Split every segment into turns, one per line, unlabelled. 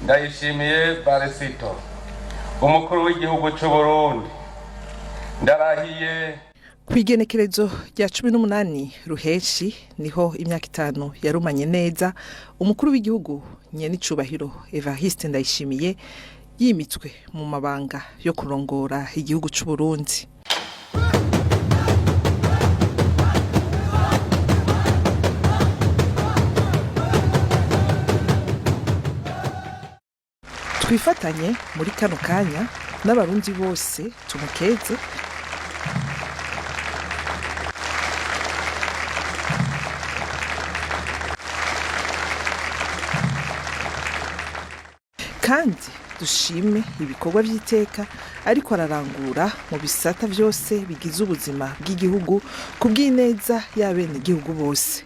Ndayishimiye Varisito, umukuru w'igihugu c'u Burundi, ndarahiye.
Kw'igenekerezo rya 18 Ruheshi niho imyaka 5 yarumanye neza umukuru w'igihugu nyenicubahiro Evariste Ndayishimiye yimitswe mu mabanga yo kurongora igihugu c'u Burundi. Twifatanye muri kano kanya n'abarundi bose tumukeze. Kandi dushime ibikorwa vy'iteka ariko ararangura mu bisata vyose bigize ubuzima bw'igihugu ku bw'ineza y'abenegihugu bose.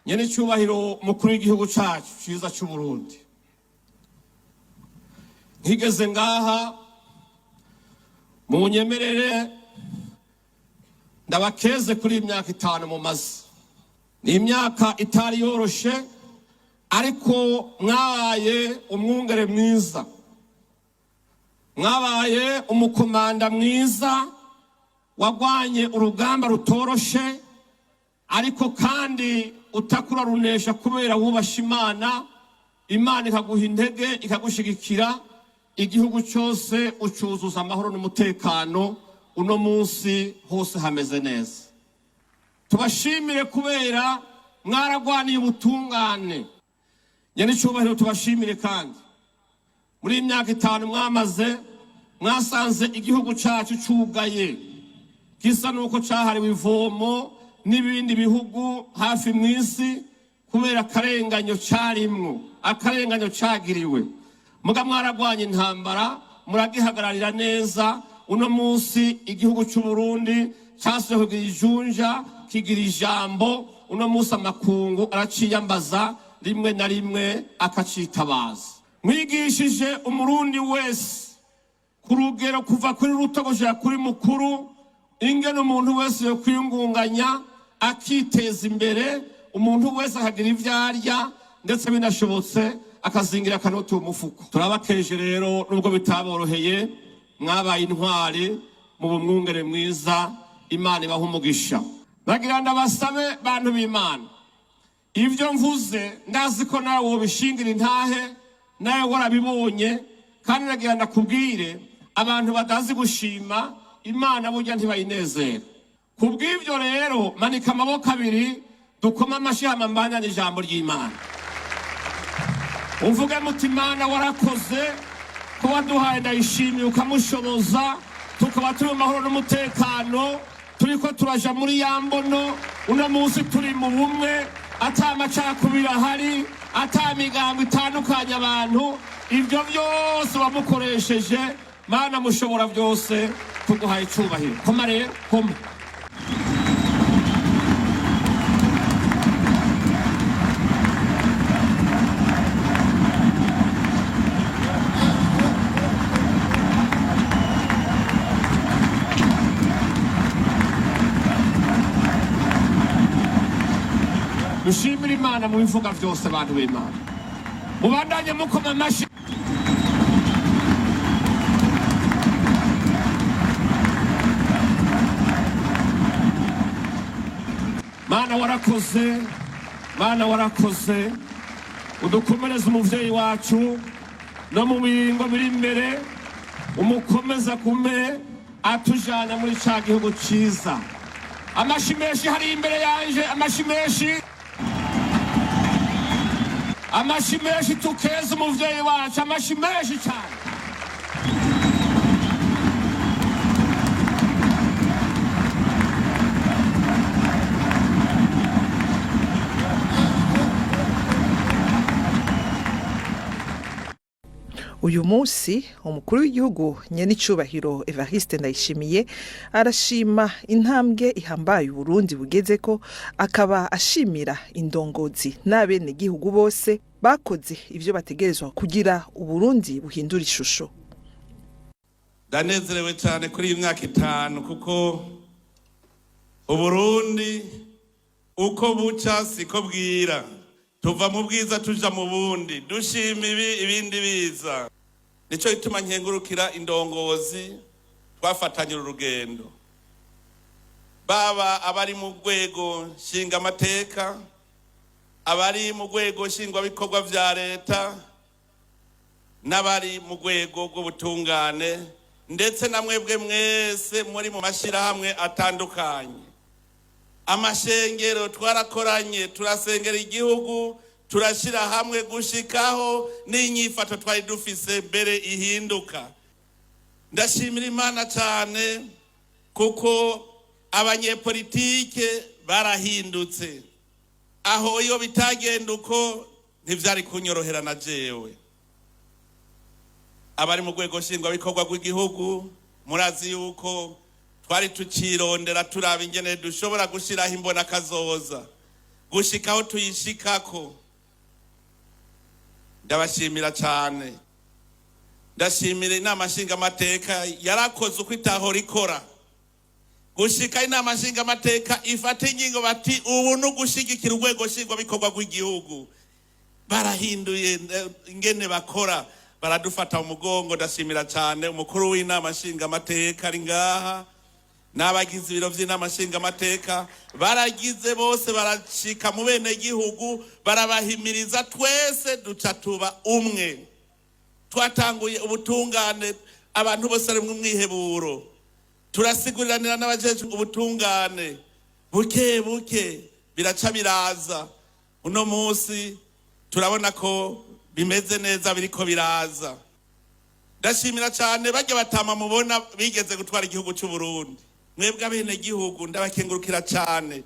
Nyene cyubahiro mukuru w'igihugu cacu ciza c'u Burundi, nkigeze ngaha munyemerere ndabakeze kuri iyi myaka 5 mumaze. Ni imyaka itari yoroshe, ariko mwabaye umwungere mwiza, mwabaye umukomanda mwiza wagwanye urugamba rutoroshe, ariko kandi utakura runesha kubera wubasha Imana. Imana ikaguha intege, ikagushigikira, igihugu cyose ucuzuza amahoro n'umutekano. Uno munsi hose hameze neza. Tubashimire kubera mwaragwaniye ubutungane. Nyene icyubahiro, tubashimire kandi muri iyi myaka 5 mwamaze, mwasanze igihugu cyacu cugaye, gisa nuko cahariwe ivomo n'ibindi bihugu hafi mu isi kubera akarenganyo carimwo, akarenganyo cagiriwe. Muga mwaragwanye intambara, muragihagararira neza. Uno munsi igihugu c'u Burundi casubiye kugira ijunja, kigira ijambo. Uno munsi amakungu araciyambaza, rimwe na rimwe akacitabaza. Mwigishije umurundi wese ku rugero kuva kuri ruto gushika kuri mukuru ingene umuntu wese yo kwiyungunganya akiteza imbere, umuntu wese akagira ivyo arya, ndetse binashobotse akazingira akanoti mu mufuko. Turabakeje rero, nubwo bitaboroheye, mwabaye intwari mu bumwungere mwiza. Imana ibaha umugisha. Bagira ndabasabe, bantu b'Imana, ibyo mvuze ndazi ko nawe wobishingira intahe, nawe warabibonye. Kandi nagira ndakubwire, abantu batazi gushima Imana burya ntibayinezera. Kubw'ibyo rero, manika amaboko abiri, dukome amashyi, hama mbandanye ijambo ry'Imana. Uvuge muti: "Imana warakoze ko waduhaye Ndayishimiye, ukamushoboza, tukaba turi mu mahoro n'umutekano, turiko turaja muri ya mbono. Uno munsi turi mu bumwe, ata macakubiri ahari, ata migambo itandukanye abantu." Ibyo byose wamukoresheje. Mana mushobora byose, tuguhaye icubahiro. Koma rero, koma. Dushimire Imana mu bivuga byose. Abantu b'Imana, mubandanye mukoma amashyi. Mana warakoze, Mana warakoze. Udukomereze umuvyeyi wacu no mu biringo biri imbere, umukomeza kume atujana muri ca gihugu ciza. Amashi menshi hari imbere yanje, amashi menshi, amashi menshi. Tukeze umuvyeyi wacu, amashi menshi cyane.
Uyu munsi umukuru w'igihugu nyenicubahiro Evariste Ndayishimiye arashima intambwe ihambaye Uburundi bugezeko, akaba ashimira indongozi n'abenegihugu bose bakoze ivyo bategerezwa kugira Uburundi buhindura ishusho.
Ndanezerewe cyane kuri iyi myaka 5, kuko Uburundi uko buca siko bwira. Tuva mu bwiza tuja mu bundi, dushima ibi, ibindi biza. Nico gituma nkengurukira indongozi twafatanyira urugendo, baba abari mu rwego nshingamateka, abari mu rwego nshingwabikorwa vya leta, n'abari mu rwego rw'ubutungane, ndetse na mwebwe mwese muri mu mashyirahamwe atandukanye, amashengero. Twarakoranye, turasengera igihugu, turashyira hamwe gushikaho n'inyifato twari dufise mbere ihinduka. Ndashimira Imana cyane kuko abanyepolitike barahindutse. Aho iyo bitagenda uko, ntivyari kunyorohera na jewe. Abari mu rwego nshingwabikorwa rw'igihugu, murazi yuko twari tukirondera, turaba ingene dushobora gushiraho imbona kazoza, gushikaho tuyishikako. Ndabashimira cyane. Ndashimira inama nshingamateka, yarakoze uko itahora ikora, gushika inama nshingamateka ifata ingingo bati: "Ubu ni ugushigikira urwego nshingwabikorwa rw'igihugu." Barahinduye ingene bakora, baradufata mu mugongo. Ndashimira cyane umukuru w'inama nshingamateka ari ngaha n'abagize ibiro vy'inama nshingamateka. Baragize bose, barashika mu bene gihugu, barabahimiriza, twese duca tuba umwe. Twatanguye ubutungane, abantu bose bari mu mwiheburo, turasiguriranira n'abajejwe ubutungane, buke buke biraca biraza. Uno munsi turabona ko bimeze neza, biriko biraza. Ndashimira cyane bajya batama mubona bigeze gutwara igihugu cy'u Burundi. Mwebwe abene gihugu, ndabakengurukira cyane.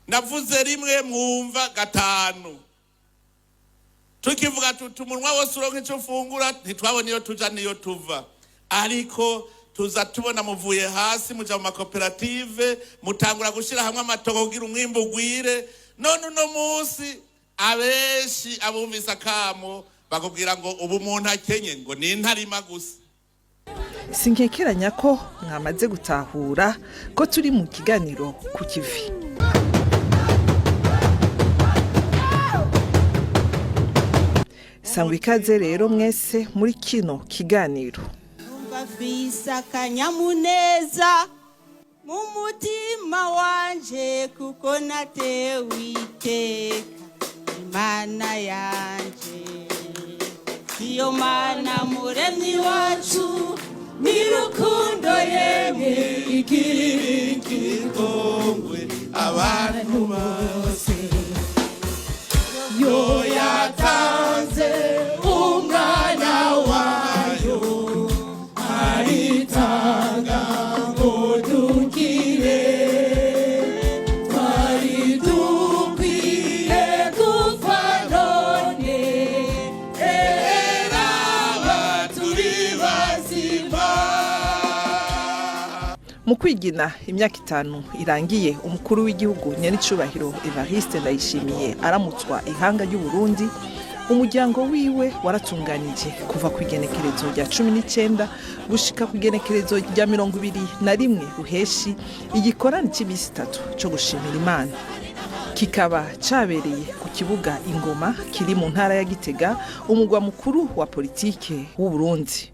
Navuze rimwe, mwumva gatanu. Tukivuga tuti umunwa wose uronka icyo ufungura, ntitwabona iyo tuja n'iyo tuva, ariko tuza tubona muvuye hasi, muja mu makoperative, mutangura gushyira hamwe amatongo kugira umwimbu ugwire. None uno munsi abenshi abumvise akamo bakubwira ngo ubu umuntu akenye ngo ni intarima gusa.
Sinkekeranya ko mwamaze gutahura ko turi mu kiganiro Ku Kivi. Sangwa ikaze rero mwese muri kino kiganiro.
Numva mfise akanyamuneza mu mutima wanje kuko natewe iteka Imana yanje. Iyo Mana muremyi wacu ni rukundo, yemwe
Ikigongwe abantu bose, yo yatanze umwana wayo, aritanga ngo dukire. Twari dukwiye
gupfa, none
eraba turi bazima.
Mu kwigina imyaka 5 irangiye umukuru w'igihugu nyenicubahiro Evariste Ndayishimiye aramutswa ihanga ry'u Burundi, umuryango wiwe waratunganije kuva ku igenekerezo rya 19 gushika ku igenekerezo rya 21 Ruheshi igikorane cy'iminsi 3 cyo gushimira Imana, kikaba cabereye ku kibuga Ingoma kiri mu ntara ya Gitega, umugwa mukuru wa politike w'u Burundi.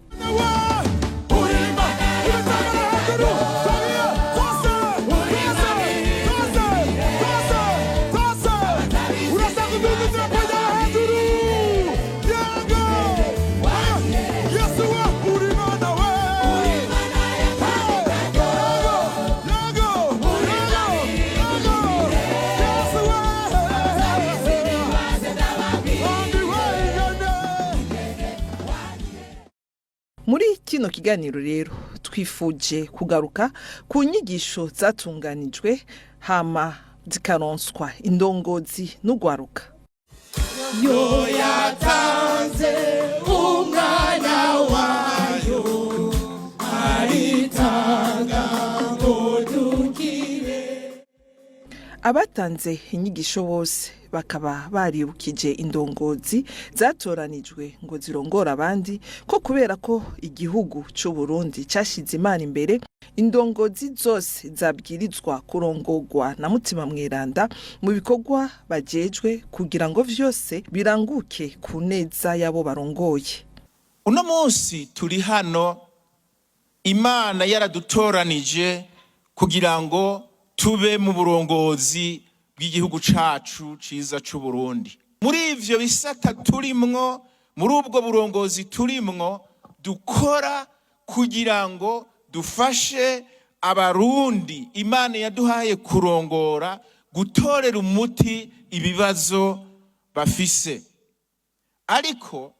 Muri kino kiganiro rero twifuje kugaruka ku nyigisho zatunganijwe, hama zikaronswa indongozi n'ugwaruka.
Yo yatanze umwana wayo, aritanga ngo dukire.
Abatanze inyigisho bose Bakaba baribukije indongozi zatoranijwe ngo zirongore abandi ko kubera ko igihugu c'u Burundi cashize Imana imbere, indongozi zose zabwirizwa kurongorwa na Mutima Mweranda mu bikorwa bajejwe, kugira ngo vyose biranguke ku neza y'abo barongoye.
Uno munsi turi hano, Imana yaradutoranije kugira ngo tube mu burongozi bw'igihugu cacu ciza c'u Burundi. Muri ivyo bisata turimwo, muri ubwo burongozi turimwo, dukora kugira ngo dufashe Abarundi Imana yaduhaye kurongora gutorera umuti ibibazo bafise. Ariko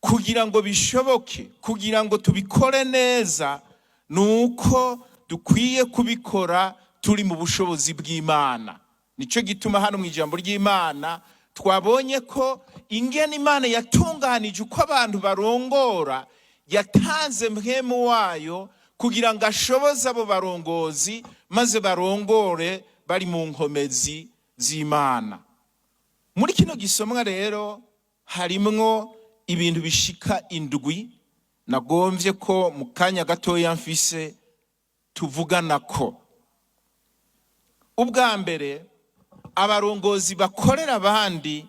kugira ngo bishoboke, kugira ngo tubikore neza, ni uko dukwiye kubikora turi mu bushobozi bw'Imana. Nicyo gituma hano mu ijambo ry'Imana twabonye ko ingene Imana yatunganije uko abantu barongora, yatanze Mpwemu wayo kugira ngo ashoboze abo barongozi, maze barongore bari mu nkomezi z'Imana. Muri kino gisomwa rero harimwo ibintu bishika indwi nagomvye ko mu kanya gatoya mfise tuvugana ko. Ubwa mbere, abarongozi bakorera abandi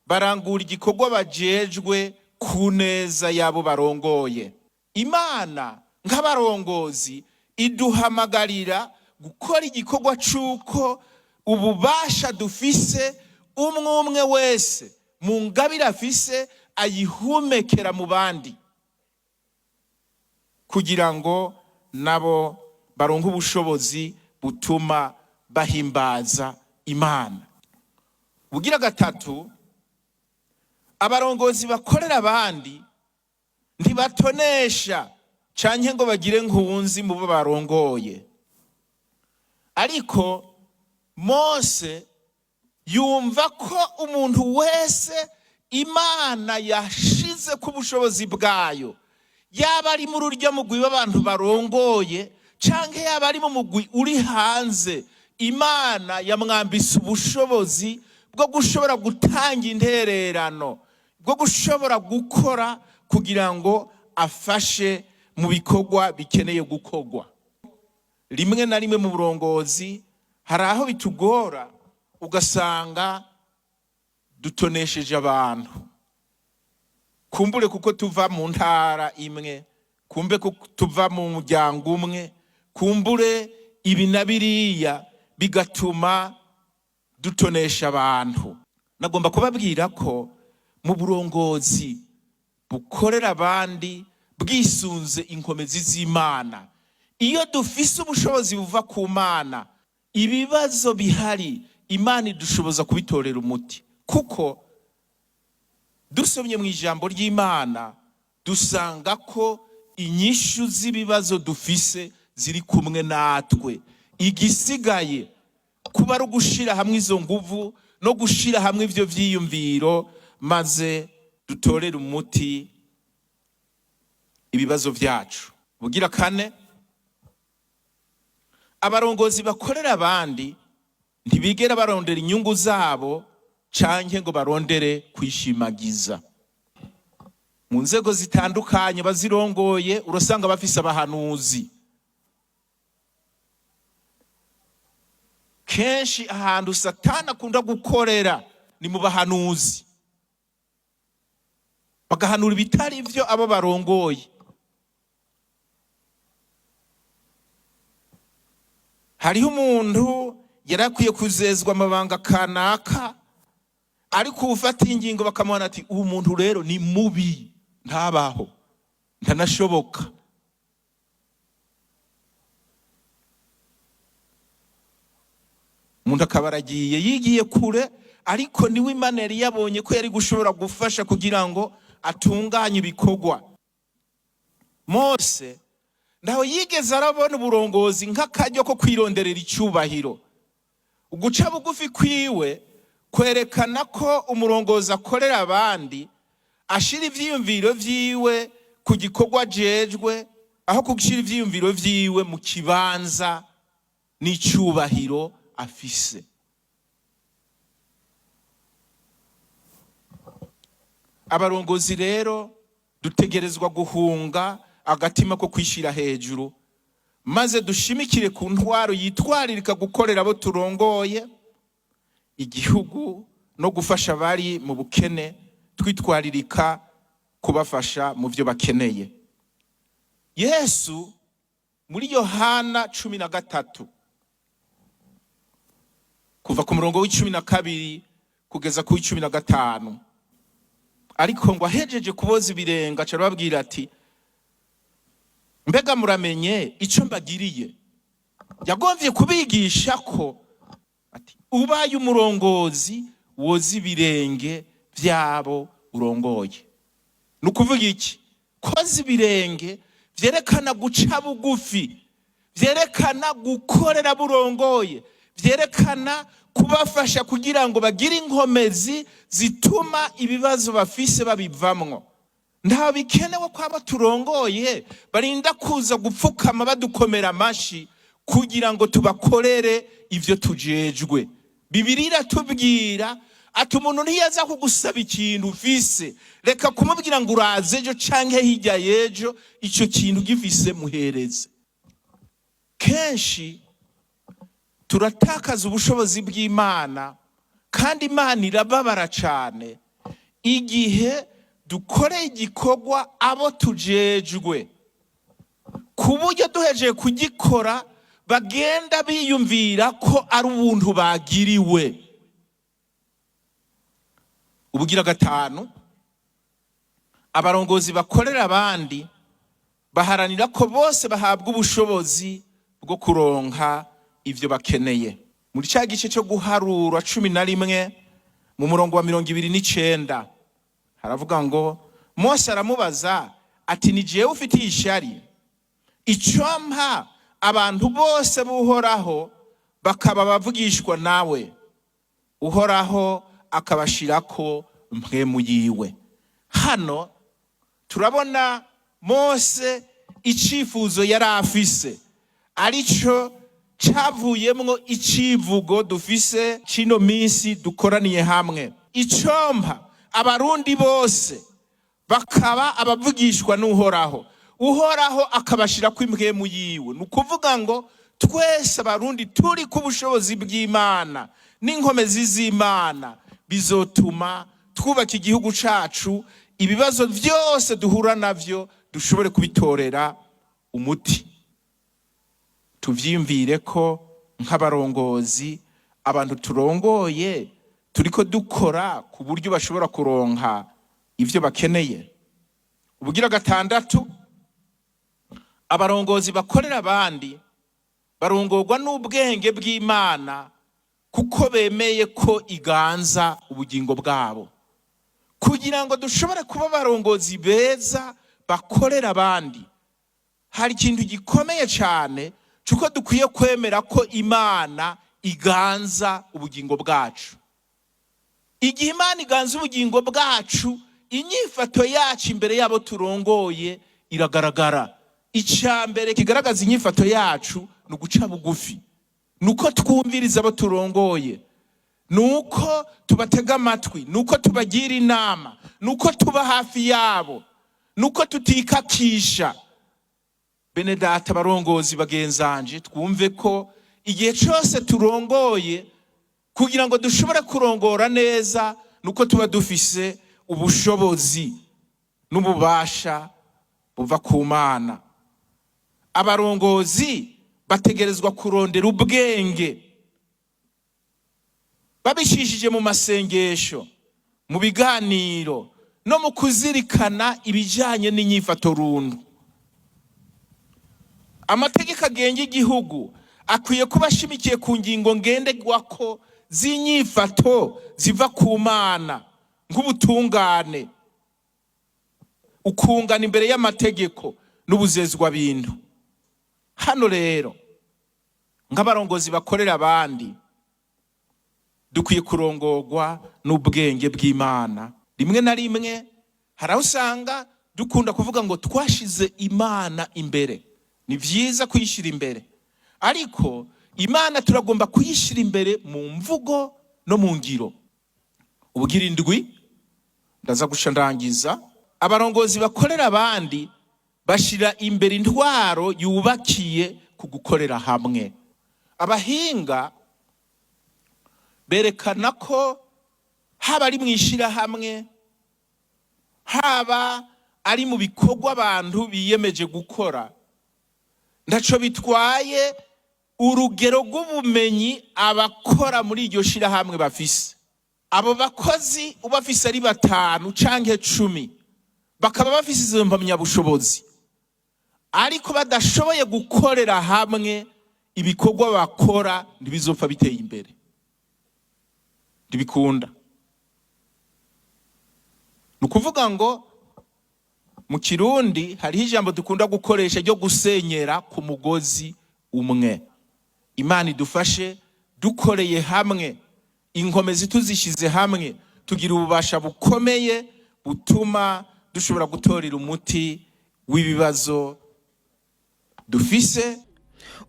barangura igikorwa bajejwe ku neza y'abo barongoye. Imana nk'abarongozi iduhamagarira gukora igikorwa c'uko ububasha dufise, umwe umwe wese mu ngabire afise, ayihumekera mu bandi kugira ngo nabo baronke ubushobozi butuma bahimbaza Imana. Bugira gatatu, abarongozi bakorera abandi ntibatonesha canke ngo bagire nkunzi mu bo barongoye. Ariko Mose yumva ko umuntu wese Imana yashize ku bushobozi bwayo, yaba ari muri urya mugwi w'abantu barongoye canke yaba ari mu mugwi uri hanze, Imana yamwambise ubushobozi bwo gushobora gutanga intererano, bwo gushobora gukora kugira ngo afashe mu bikorwa bikeneye gukorwa. Rimwe na rimwe mu burongozi hari aho bitugora, ugasanga dutonesheje abantu, kumbure kuko tuva mu ntara imwe, kumbe kuko tuva mu muryango umwe, kumbure ibi na biriya bigatuma dutonesha abantu. Nagomba kubabwira ko mu burongozi bukorera abandi bwisunze inkomezi z'Imana, iyo dufise ubushobozi buva ku Mana, ibibazo bihari Imana idushoboza kubitorera umuti. Kuko dusomye mu ijambo ry'Imana dusanga ko inyishu z'ibibazo dufise ziri kumwe natwe. Igisigaye kuba ari ugushira hamwe izo nguvu no gushira hamwe ivyo vyiyumviro, maze dutorere umuti ibibazo vyacu. Bugira kane, abarongozi bakorera abandi ntibigera barondera inyungu zabo canke ngo barondere kwishimagiza. Mu nzego zitandukanye bazirongoye urasanga bafise abahanuzi. Kenshi ahantu Satani akunda gukorera ni mu bahanuzi, bagahanura ibitari vyo abo barongoye. Hariho umuntu yarakwiye kuzezwa amabanga kanaka, ariko ufata ingingo bakamuhana ati uwo muntu rero ni mubi, ntabaho, ntanashoboka. Umuntu akaba aragiye yigiye kure, ariko niwe Imana yari yabonye ko yari gushobora gufasha kugira ngo atunganye ibikorwa. Mose ntaho yigeze arabona uburongozi nk'akaryo ko kwironderera icyubahiro. Uguca bugufi kwiwe kwerekana ko umurongozi akorera abandi, ashira ivyiyumviro vyiwe ku gikorwa ajejwe, aho gushira ivyiyumviro vyiwe mu kibanza n'icyubahiro afise. Abarongozi rero dutegerezwa guhunga agatima ko kwishyira hejuru, maze dushimikire ku ntwaro yitwaririka gukorera abo turongoye, igihugu no gufasha abari mu bukene, twitwaririka kubafasha mu byo bakeneye. Yesu muri Yohana 13, kuva ku murongo w'12 kugeza ku w'15, ariko ngo ahejeje kuboza ibirenge aca arababwira ati: "Mbega muramenye icyo mbagiriye?" Yagomvye kubigisha ko ati ubaye umurongozi woza ibirenge byabo urongoye. Ni ukuvuga iki? Koza ibirenge vyerekana guca bugufi, vyerekana gukorera burongoye, vyerekana kubafasha kugira ngo bagire inkomezi zituma ibibazo bafise babivamwo. Nta bikenewe ko abo turongoye barinda kuza gupfukama badukomera amashi kugira ngo tubakorere ivyo tujejwe. Bibiliya iratubwira ati umuntu ntiyaza kugusaba ikintu ufise, reka kumubwira ngo uraze ejo canke hirya y'ejo. Ico kintu gifise, muhereze. Kenshi turatakaza ubushobozi bw'Imana, kandi Imana irababara cane igihe dukoreye igikorwa abo tujejwe, ku buryo duhejeje kugikora bagenda biyumvira ko ari ubuntu bagiriwe. Ubugira gatanu, abarongozi bakorera abandi baharanira ko bose bahabwa ubushobozi bwo kuronka ivyo bakeneye. Muri cya gice cyo guharura 11, mu murongo wa 29, haravuga ngo: "Mose aramubaza ati: 'Ni jewe ufitiye ishari? Icompa abantu bose b'Uhoraho bakaba bavugishwa nawe, Uhoraho akabashirako mpwemu yiwe.'" Hano turabona Mose icifuzo yari afise, arico cavuyemwo icivugo dufise cino minsi dukoraniye hamwe: icompa Abarundi bose bakaba abavugishwa n'Uhoraho, Uhoraho akabashirako impwemu yiwe. Ni ukuvuga ngo twese Abarundi turi ku bushobozi bw'Imana n'inkomezi z'Imana, bizotuma twubaka igihugu cacu, ibibazo vyose duhura navyo dushobore kubitorera umuti. Tuvyiyumvire ko nk'abarongozi, abantu turongoye turiko dukora ku buryo bashobora kuronka ivyo bakeneye. Ubugira gatandatu, abarongozi bakorera abandi barongorwa n'ubwenge bw'Imana, kuko bemeye ko iganza ubugingo bwabo. Kugira ngo dushobore kuba abarongozi beza bakorera abandi, hari ikintu gikomeye cyane cy'uko dukwiye kwemera ko Imana iganza ubugingo bwacu. Igihe Imana iganza ubugingo bwacu, inyifato yacu imbere y'abo turongoye iragaragara. Icya mbere kigaragaza inyifato yacu ni uguca bugufi, ni uko twumviriza abo turongoye, ni uko tubatega amatwi, ni uko tubagira inama, ni uko tuba hafi yabo, ni uko tutikakisha. Bene data, barongozi bagenzanje, twumve ko igihe cyose turongoye, kugira ngo dushobore kurongora neza, nuko tuba dufise ubushobozi n'ububasha buva ku Mana. Abarongozi bategerezwa kurondera ubwenge babicishije mu masengesho, mu biganiro no mu kuzirikana ibijyanye n'inyifato runtu. Amategeko agenga igihugu akwiye kuba ashimikiye ku ngingo ngenderwako z'inyifato ziva ku Mana, nk'ubutungane, ukungana imbere y'amategeko n'ubuzezwabintu. Hano rero, nk'abarongozi bakorera abandi, dukwiye kurongorwa n'ubwenge bw'Imana. Rimwe na rimwe hari aho usanga dukunda kuvuga ngo twashize Imana imbere. Ni byiza kuyishyira imbere, ariko Imana turagomba kuyishyira imbere mu mvugo no mu ngiro. Ubugira indwi, Ndaza guca ndangiza. Abarongozi bakorera abandi bashira imbere intwaro yubakiye ku gukorera hamwe. Abahinga berekana ko haba ari mu ishyirahamwe, haba ari mu bikorwa abantu biyemeje gukora, ntaco bitwaye urugero rw'ubumenyi abakora muri iryo shirahamwe bafise. Abo bakozi ubafise ari 5 canke 10, bakaba bafise izo mpamyabushobozi, ariko badashoboye gukorera hamwe, ibikorwa bakora ntibizopfa biteye imbere, ntibikunda. Ni ukuvuga ngo mu Kirundi hariho ijambo dukunda gukoresha ryo gusenyera ku mugozi umwe. Imana idufashe, dukoreye hamwe, inkomezi tuzishyize hamwe, tugira ububasha bukomeye butuma dushobora gutorera umuti w'ibibazo dufise.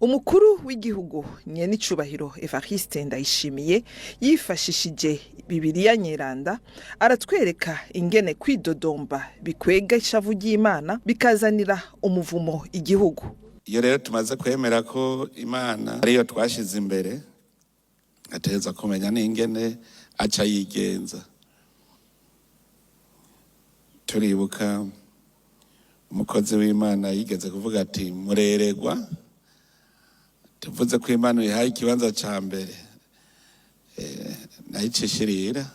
Umukuru w'igihugu nyenicubahiro Evariste Ndayishimiye yifashishije Bibiliya Nyeranda aratwereka ingene kwidodomba bikwega ishavu ry'Imana, bikazanira umuvumo igihugu.
Iyo rero tumaze kwemera ko Imana ariyo twashize imbere, ategerezwa kumenya n'ingene aca yigenza. Turibuka umukozi w'Imana yigeze kuvuga ati: "Mureregwa tuvuze ko Imana uyihaye ikibanza ca mbere, nayo icishirira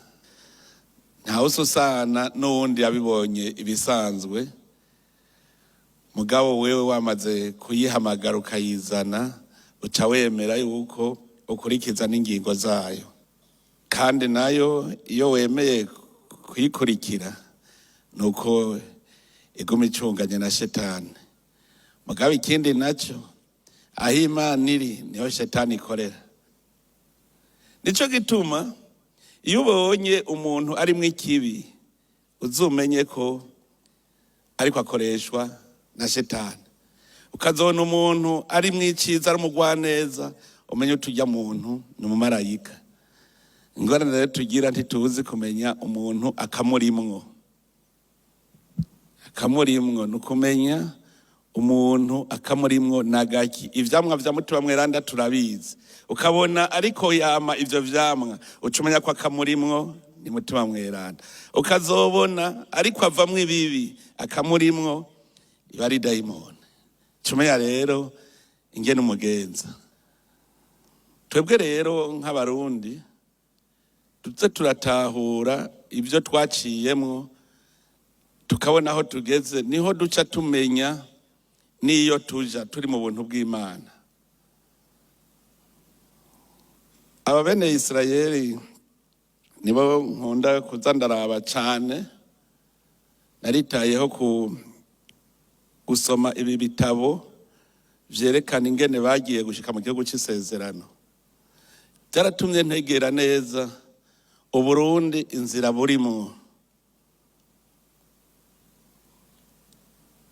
ntawe ususana n'uwundi yabibonye ibisanzwe." Mugabo wewe wamaze kuyihamagara ukayizana, uca wemera yuko ukurikiza n'ingingo zayo, kandi nayo iyo wemeye kuyikurikira nuko iguma icunganye na shetani. Mugabo ikindi nacyo, aho Imana iri niho shetani ikorera. Nico gituma iyo ubonye umuntu arimwo ikibi, uzumenye ko ariko akoreshwa na shetani. Ukazona umuntu arimwo iciza, ari umugwaneza, umenye utujya muntu ni umumarayika. Ingorane rero tugira, ntituzi kumenya umuntu akamurimwo. Akamurimwo ni ukumenya umuntu akamurimwo nagaki. Ivyamwa vya Mutima Mweranda turabizi. Ukabona ariko yama ivyo vyamwa, uca umenya ko akamurimwo ni Mutima Mweranda. Ukazobona ariko avamwo ibibi, akamurimwo iba ari dayimoni. Uca umenya rero ingene umugenza. Twebwe rero nk'Abarundi tuze turatahura ibyo twaciyemwo, tukabona aho tugeze, niho duca tumenya n'iyo tuja turi mu buntu bw'Imana. Aba bene Isirayeli nibo nkunda kuza ndaraba cane. Naritayeho ku gusoma ibi bitabo vyerekana ingene bagiye gushika mu gihugu c'isezerano. Byaratumye ntegera neza Uburundi inzira burimwo.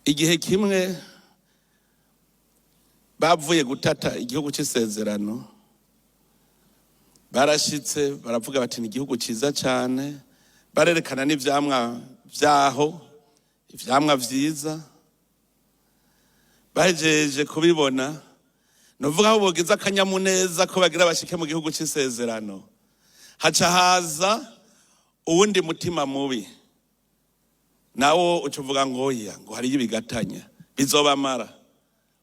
Igihe kimwe bavuye gutata igihugu c'isezerano, barashitse baravuga bati: "Ni igihugu ciza cane." Barerekana n'ivyamwa vyaho, ivyamwa vyiza. Bahejeje kubibona, nuvuga aho bogize akanyamuneza ko bagira bashike mu gihugu c'isezerano, haca haza uwundi mutima mubi, nawo uca uvuga ngo: "Oya," ngo hariyo ibigatanya bizobamara.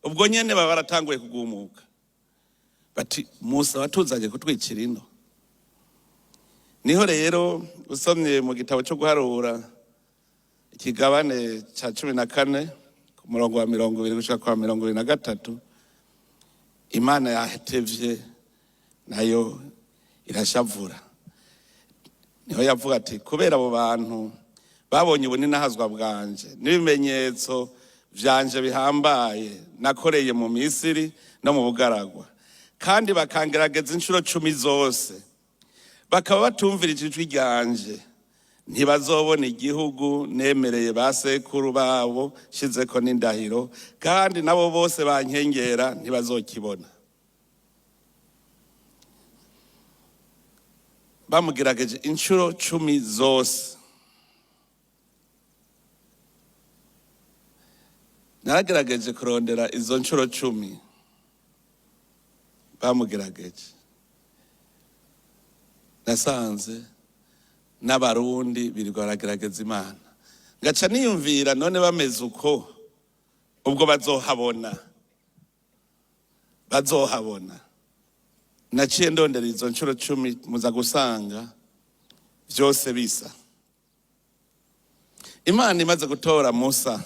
Ubwo nyene baba baratanguye kugumuka, bati: "Musa watuzanye kutwicira ino." Niho rero usomye mu gitabo cyo guharura, ikigabane ca 14, ku murongo wa 20 gushika kwa 23, Imana yahetevye nayo irashavura. Niho yavuga ati: "Kubera abo bantu babonye ubuninahazwa bwanje n'ibimenyetso vyanje bihambaye nakoreye mu Misiri no mu bugaragwa, kandi bakangerageza inshuro 10 zose, bakaba batumvirije ijwi ryanje, ntibazobona igihugu nemereye ba sekuru babo nshizeko n'indahiro, kandi nabo bose bankengera ntibazokibona." Bamugerageje inshuro 10 zose. Naragerageje kurondera izo nshuro 10 bamugerageje, nasanze n'Abarundi birirwa baragerageza Imana. Ngaca niyumvira, none bameze uko, ubwo bazohabona, bazohabona. Naciye ndondera izo nshuro 10, muza gusanga vyose bisa. Imana imaze gutora Musa,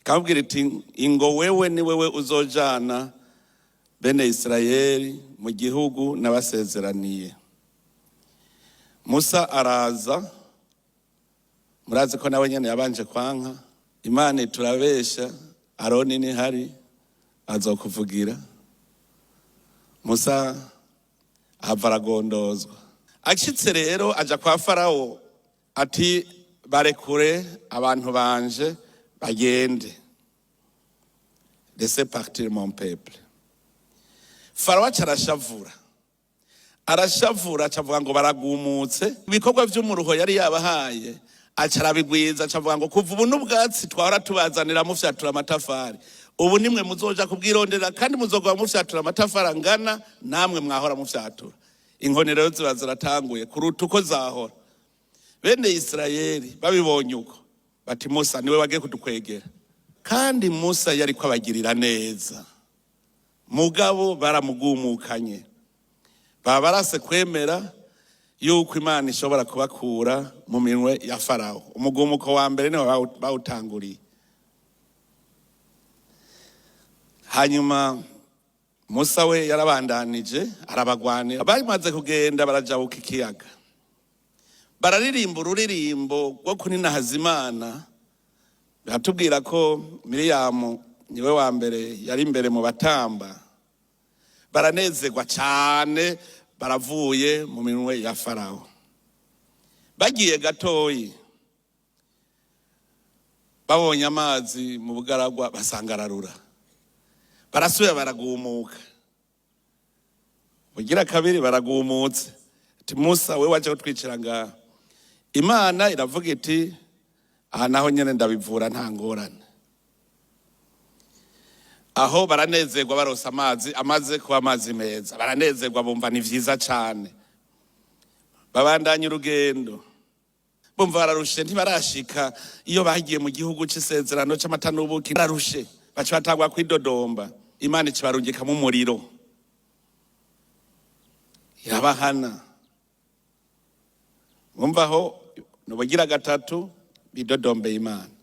ikamubwira iti: "Ingo wewe, ni wewe uzojana bene Isirayeli mu gihugu nabasezeraniye." Musa araza. Murazi ko nawe nyene yabanje kwanka. Imana iturabesha, Aroni nihari azokuvugira. Musa ahava aragondozwa. Ashitse rero aja kwa Farawo, ati: "Barekure abantu banje bagende, laissez partir mon peuple." Farawo aca arashavura, arashavura, aca avuga ngo baragumutse. Ibikorwa vy'umuruho yari yabahaye aca arabigwiza, aca avuga ngo: "Kuva ubu n'ubwatsi twahora tubazanira mufyatura amatafari, ubu nimwe muzoja kubwirondera, kandi muzogwa mufyatura amatafari angana namwe mwahora mufyatura." Inkoni rero ziba ziratanguye kuruta uko zahora. Bene Isirayeli babibonye uko, bati: "Musa niwe wagiye kudukwegera." Kandi Musa yari kwabagirira neza, mugabo baramugumukanye, baba barase kwemera yuko Imana ishobora kubakura mu minwe ya Farawo. Umugumuko wa mbere niwe bawutanguriye. Hanyuma Musa we yarabandanije arabagwanira. Bamaze kugenda, barajabuka ikiyaga, bararirimba ururirimbo rwo kuninahaza Imana. Biratubwira ko Miriyamu niwe wa mbere yari imbere mu batamba. Baranezerwa cyane, baravuye mu minwe ya Farawo. Bagiye gatoyi, babonye amazi mu bugaragwa, basanga ararura. Barasubira baragumuka. Bugira kabiri baragumutse, ati: "Musa, we waje kutwicira ngaha." Imana iravuga iti: "Aha naho nyene ndabivura, nta ngorane." Aho baranezerwa, baronse amazi amaze kuba amazi meza, baranezerwa, bumva ni vyiza cane. Babandanya urugendo, bumva bararushe. Ntibarashika iyo bagiye mu gihugu c'isezerano c'amata n'ubuki, bararushe, baca batangwa kwidodomba. Imana ikibarungikamo umuriro, irabahana. Mwumva aho nubugira gatatu bidodombeye Imana.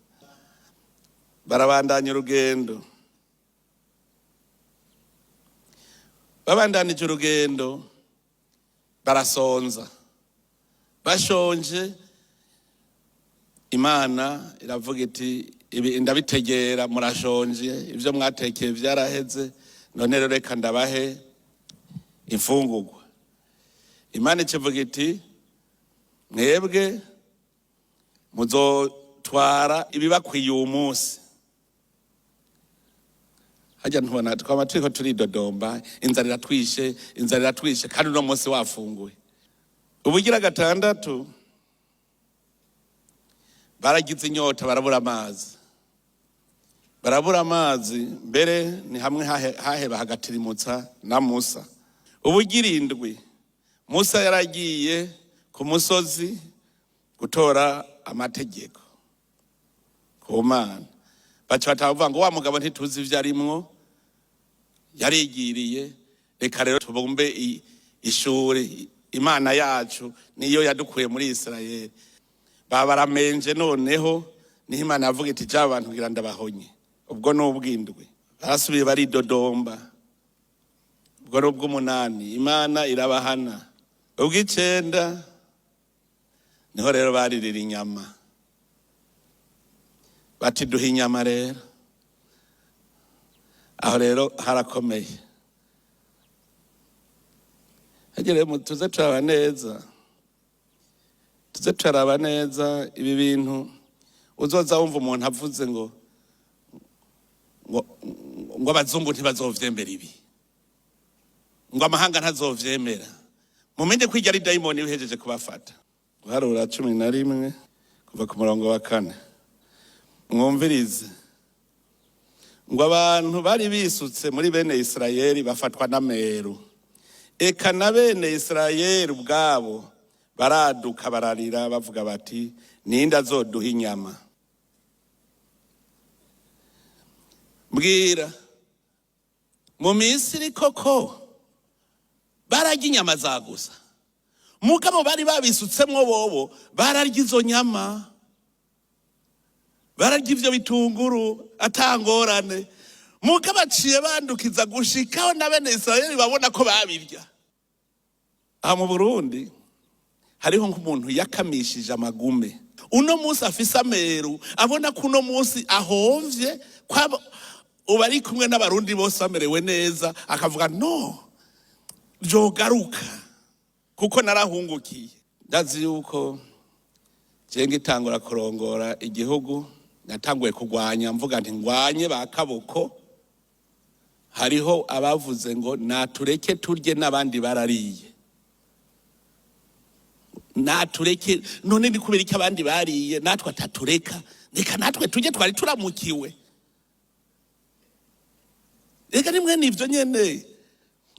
Barabandanya urugendo. Babandanije urugendo, barasonza, bashonje. Imana iravuga iti: "Ibi ndabitegera, murashonje, ibyo mwatekeye byaraheze, none rero reka ndabahe imfungurwa." Imana ikivuga iti: "Mwebwe muzotwara ibibakwiye uwu munsi." Hajya ntubona twaba turiko turidodomba: "Inzara iratwishe, inzara iratwishe," kandi uno munsi wafunguye. Ubugira gatandatu baragize inyota, barabura amazi, barabura amazi. Mbere ni hamwe haheba hagatirimutsa na Musa. Ubugira indwi, Musa yaragiye ku musozi gutora amategeko ku Mana. Baca batavuga ngo: "Wa mugabo ntituzi ivyo arimwo, yarigiriye. Reka rero tubumbe ishuri, Imana yacu niyo yadukuye muri Isirayeli." Baba baramenje. Noneho niho Imana yavuga iti: "Ja abantu ngira ndabahonye." Ubwo ni ubw'indwi. Barasubiye baridodomba. Ubwo ni ubw'umunani. Imana irabahana. Ubw'icenda niho rero baririra inyama, bati: "Duha inyama." Rero aho rero harakomeye. Hagere tuze turaba neza, tuze turaraba neza ibi bintu. Uzoza wumva umuntu avuze ngo abazungu ntibazovyemera ibi, ngo amahanga ntazovyemera, mumenye ko iryo ari dayimoni ibihejeje kubafata. Guharura 11 kuva ku murongo wa 4, mwumvirize. Ngo abantu bari bisutse muri bene Isirayeli bafatwa n'ameru, eka na bene Isirayeli ubwabo baraduka bararira, bavuga bati: "Ninde azoduha inyama?" Mbwira, mu Misiri koko bararya inyama za gusa, mugabo bari babisutsemwo bobo bararya izo nyama, bararya ivyo bitunguru atangorane. Mugabo baciye bandukiza gushikaho na bene Isirayeli babona ko babirya. Aha mu Burundi hariho nk'umuntu yakamishije amagume, uno munsi afise ameru, abona ko uno munsi ahomvye, ko ubu ari kumwe n'Abarundi bose bamerewe neza, akavuga: "No vyogaruka kuko narahungukiye." Ndazi yuko je ngitangura kurongora igihugu natanguye kurwanya, mvuga nti ngwanye ba kaboko. Hariho abavuze ngo natureke turye, n'abandi barariye, natureke. None ni kubera iki abandi bariye natwe atatureka? Reka natwe tujye, twari turamukiwe. Reka nimwe nivyo nyene.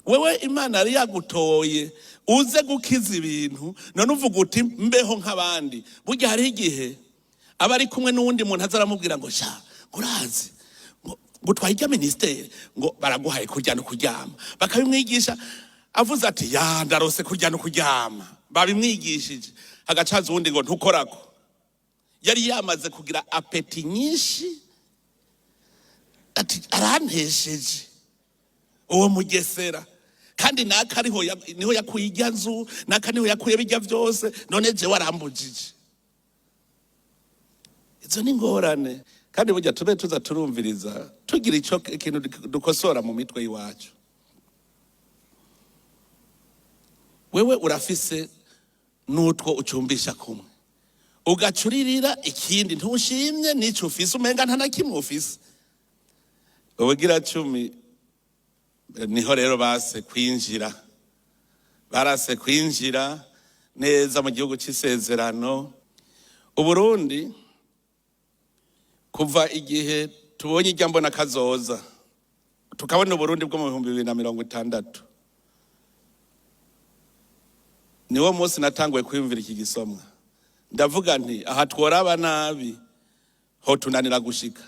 Wewe Imana yari yagutoye uze gukiza ibintu, none uvuga uti mbeho nk'abandi. Burya hariho igihe aba ari kumwe n'uwundi muntu aza aramubwira ngo: "Sha, urazi ngo utwaye irya minisiteri, ngo baraguhaye kurya no kuryama." Bakabimwigisha, avuze ati: "Ya, ndarose kurya no kuryama." Babimwigishije, hagacaza uwundi ngo: "Ntukorako." Yari yamaze kugira appétit nyinshi, ati: "Arantesheje uwo mugesera, kandi naka ariho niho yakuye irya nzu, naka niho yakuye bijya byose, none jewe arambujije." Izo ni ingorane. Kandi burya tube tuza turumviriza, tugira ico ikintu dukosora mu mitwe y'iwacu. Wewe urafise n'utwo ucumbisha kumwe, ugacuririra ikindi, ntushimye n'ico ufise, umenga nta na kimwe ufise. Ubugira cumi niho rero base kwinjira, barase kwinjira neza mu gihugu c'isezerano. Uburundi, kuva igihe tubonye irya mbona kazoza, tukabona Uburundi bwo mu 2060, niwo munsi natanguye kwiyumvira iki gisomwa. Ndavuga nti: "Aha tworaba nabi ho tunanira gushika,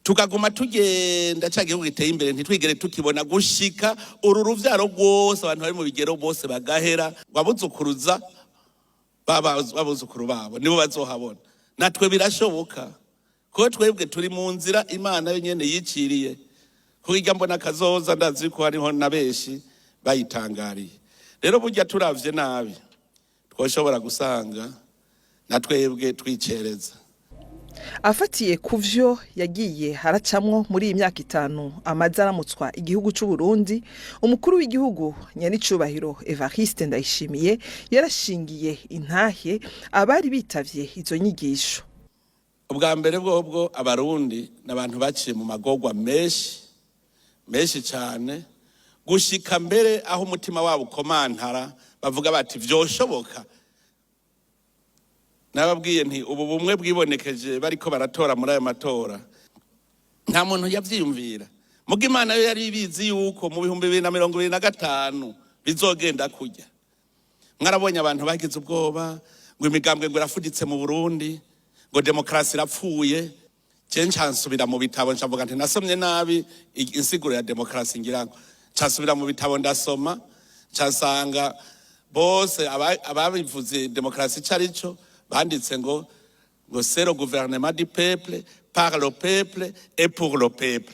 tukaguma tugenda ca gihugu giteye imbere ntitwigere tukibona, gushika uru ruvyaro rwose, abantu bari mu bigero bose bagahera, ngo abuzukuruza babuzukuru babo nibo bazohabona." Natwe birashoboka, kuko twebwe turi mu nzira Imana yo nyene yiciriye. Kuko irya mbona kazoza, ndazi ko hariho na benshi bayitangariye. Rero burya turavye nabi twoshobora gusanga na twebwe twicereza.
Afatiye ku vyo yagiye haracamwo muri iyi myaka 5 amaze aramutswa igihugu c'u Burundi, umukuru w'igihugu nyenicubahiro Evariste Ndayishimiye yarashingiye intahe abari bitavye izo nyigisho.
Ubwa mbere bwobwo, Abarundi ni abantu baciye mu magorwa menshi menshi cyane, gushika mbere aho umutima wabo ukomantara, bavuga bati: "Vyoshoboka." Nababwiye nti ubu bumwe bwibonekeje bariko baratora muri ayo matora, nta muntu yavyiyumvira. Muga Imana yo yari ibizi yuko mu 2025 bizogenda kurya. Mwarabonye abantu bagize ubwoba ngo imigambwe ngo irafuditse mu Burundi, ngo demokarasi irapfuye. Je ncansubira mu bitabo, ncavuga nti nasomye nabi insiguro ya demokarasi, ngira ngo ncansubira mu bitabo ndasoma, ncasanga bose ababivuze demokarasi ico arico banditse ngo "C'est le gouvernement du peuple, par le peuple et pour le peuple."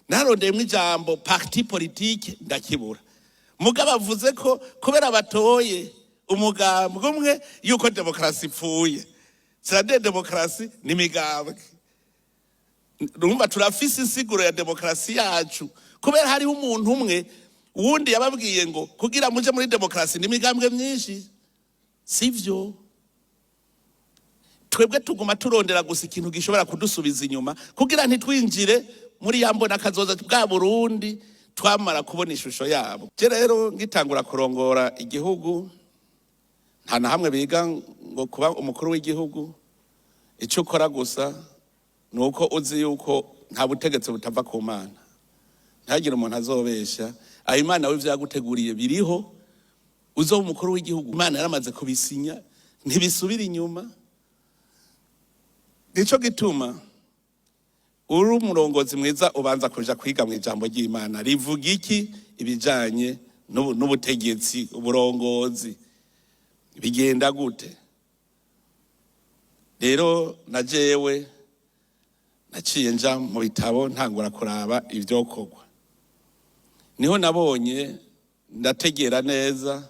Narondeyemwo ijambo parti politique ndakibura. Mugabo avuze ko kubera batoye umugambwe umwe yuko demokarasi ipfuye. C'est-à-dire demokarasi ni imigambwe. Urumva turafise insiguro ya demokarasi yacu, kubera hariho umuntu umwe wundi yababwiye ngo kugira muje muri demokarasi ni imigambwe myinshi. Sivyo? Twebwe tuguma turondera gusa ikintu gishobora kudusubiza inyuma kugira ntitwinjire muri ya mbona kazoza bwa Burundi twamara kubona ishusho yabo. Je rero ngitangura kurongora igihugu, nta na hamwe biga ngo kuba umukuru w'igihugu icyo ukora gusa ni uko uzi yuko Nta butegetsi butava ku Mana, ntihagire umuntu azobesha. Aho Imana we vyaguteguriye biriho, uzoba umukuru w'igihugu, Imana yaramaze kubisinya, ntibisubira inyuma. Nico gituma uri umurongozi mwiza ubanza kuja kwiga mu ijambo ry'Imana rivuga iki ibijanye n'ubutegetsi, uburongozi bigenda gute. Rero na jewe naciye nja mu bitabo, ntangura kuraba ivyokorwa. Niho nabonye, ndategera neza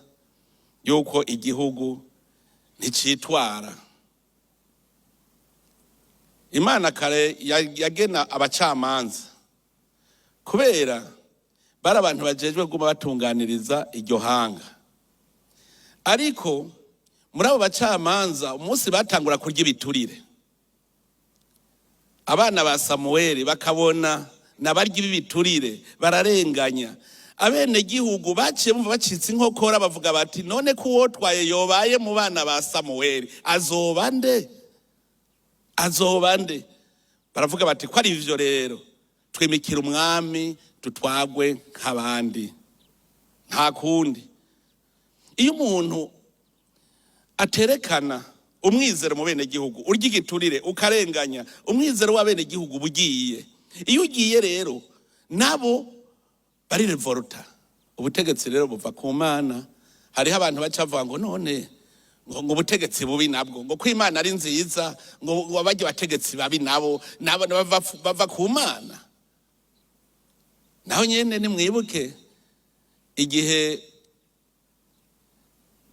yuko igihugu nticitwara. Imana kare yagena abacamanza kubera bari abantu bajejwe guma batunganiriza iryo hanga. Ariko muri abo bacamanza, umunsi batangura kurya ibiturire, abana ba Samuweli bakabona nabarya ibiturire bararenganya abenegihugu, baciye bumva bacitse inkokora, bavuga bati: "None ko uwotwaye yobaye mu bana ba Samuweli, azoba nde? Azoba nde?" Baravuga bati: "Ko ari ivyo rero, twimikira umwami, dutwagwe nk'abandi, nta kundi." Iyo umuntu aterekana umwizero mu benegihugu, urya igiturire ukarenganya, umwizero w'abenegihugu uba ugiye. Iyo ugiye rero, nabo barirevoluta. Ubutegetsi rero buva ku Mana. Hariho abantu baca bavuga ngo none ngo ubutegetsi bubi nabwo, ngo ko Imana ari nziza, ngo bajye bategetsi babi nabo bava ku Mana. Naho nyene nimwibuke igihe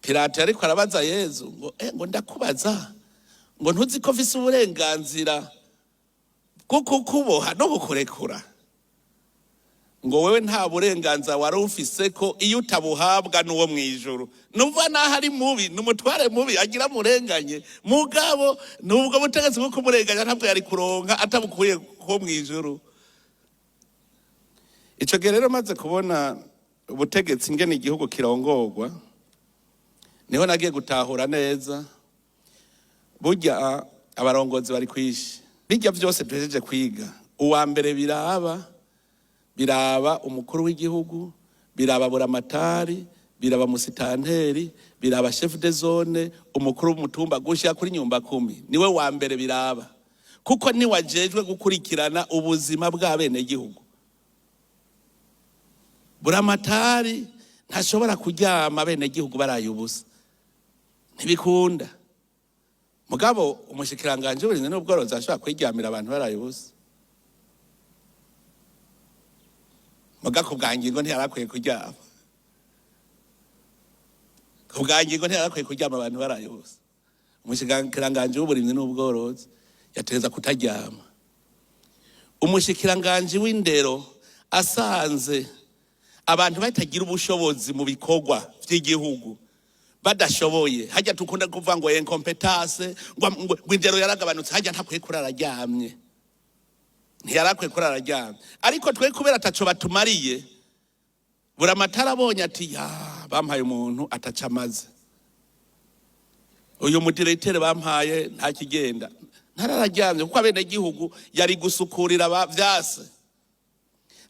Pilato ariko arabaza Yezu ngo "Ndakubaza, ngo ntuzi ko mfise uburenganzira bwo kukuboha no kukurekura?" Ngo: "Wewe nta burenganzira wari ufise ko iyo utabuhabwa n'uwo mw'ijuru." Numva naho ari mubi, ni umutware mubi agira murenganye, mugabo nubwo butegetsi bwo kumurenganya ntabwo yari kuronka atabukuye ko mw'ijuru. Ico gihe rero, maze kubona ubutegetsi ingene igihugu kirongorwa, niho nagiye gutahura neza burya abarongozi bari kwishi. Bijya byose duhejeje kwiga, uwa mbere biraba umukuru w'igihugu, biraba buramatari, biraba musitanteri, biraba chef de zone, umukuru w'umutumba, gushika kuri nyumba kumi. Niwe wa mbere biraba, kuko niwe ajejwe gukurikirana ubuzima bw'abenegihugu. Buramatari ntashobora kuryama abenegihugu baraye ubusa, ntibikunda. Mugabo umushikiranganje w'uburimyi n'ubworozi ashobora kwiryamira abantu baraye ubusa. Muga ku bwa ngingo ntiyarakwiye kuryama, ku bwa ngingo ntiyarakwiye kuryama abantu baraye ubusa. Umushikiranganje w'uburimyi n'ubworozi yategeza kutaryama. Umushikiranganje w'indero asanze abantu batagira ubushobozi mu bikorwa vy'igihugu, badashoboye, hajya tukunda kuvuga ngo incompetence, ngo indero yaragabanutse, hajya ntakwiye kurara aryamye, ntiyarakwiye kurara aryamye. Ariko twe kubera ataco batumariye, buramatari abonye ati: "Ya, bampaye umuntu ataca amaze, uyu mudirecteur bampaye nta kigenda," ntarararyamye, kuko abenegihugu yari gusukurira vyase.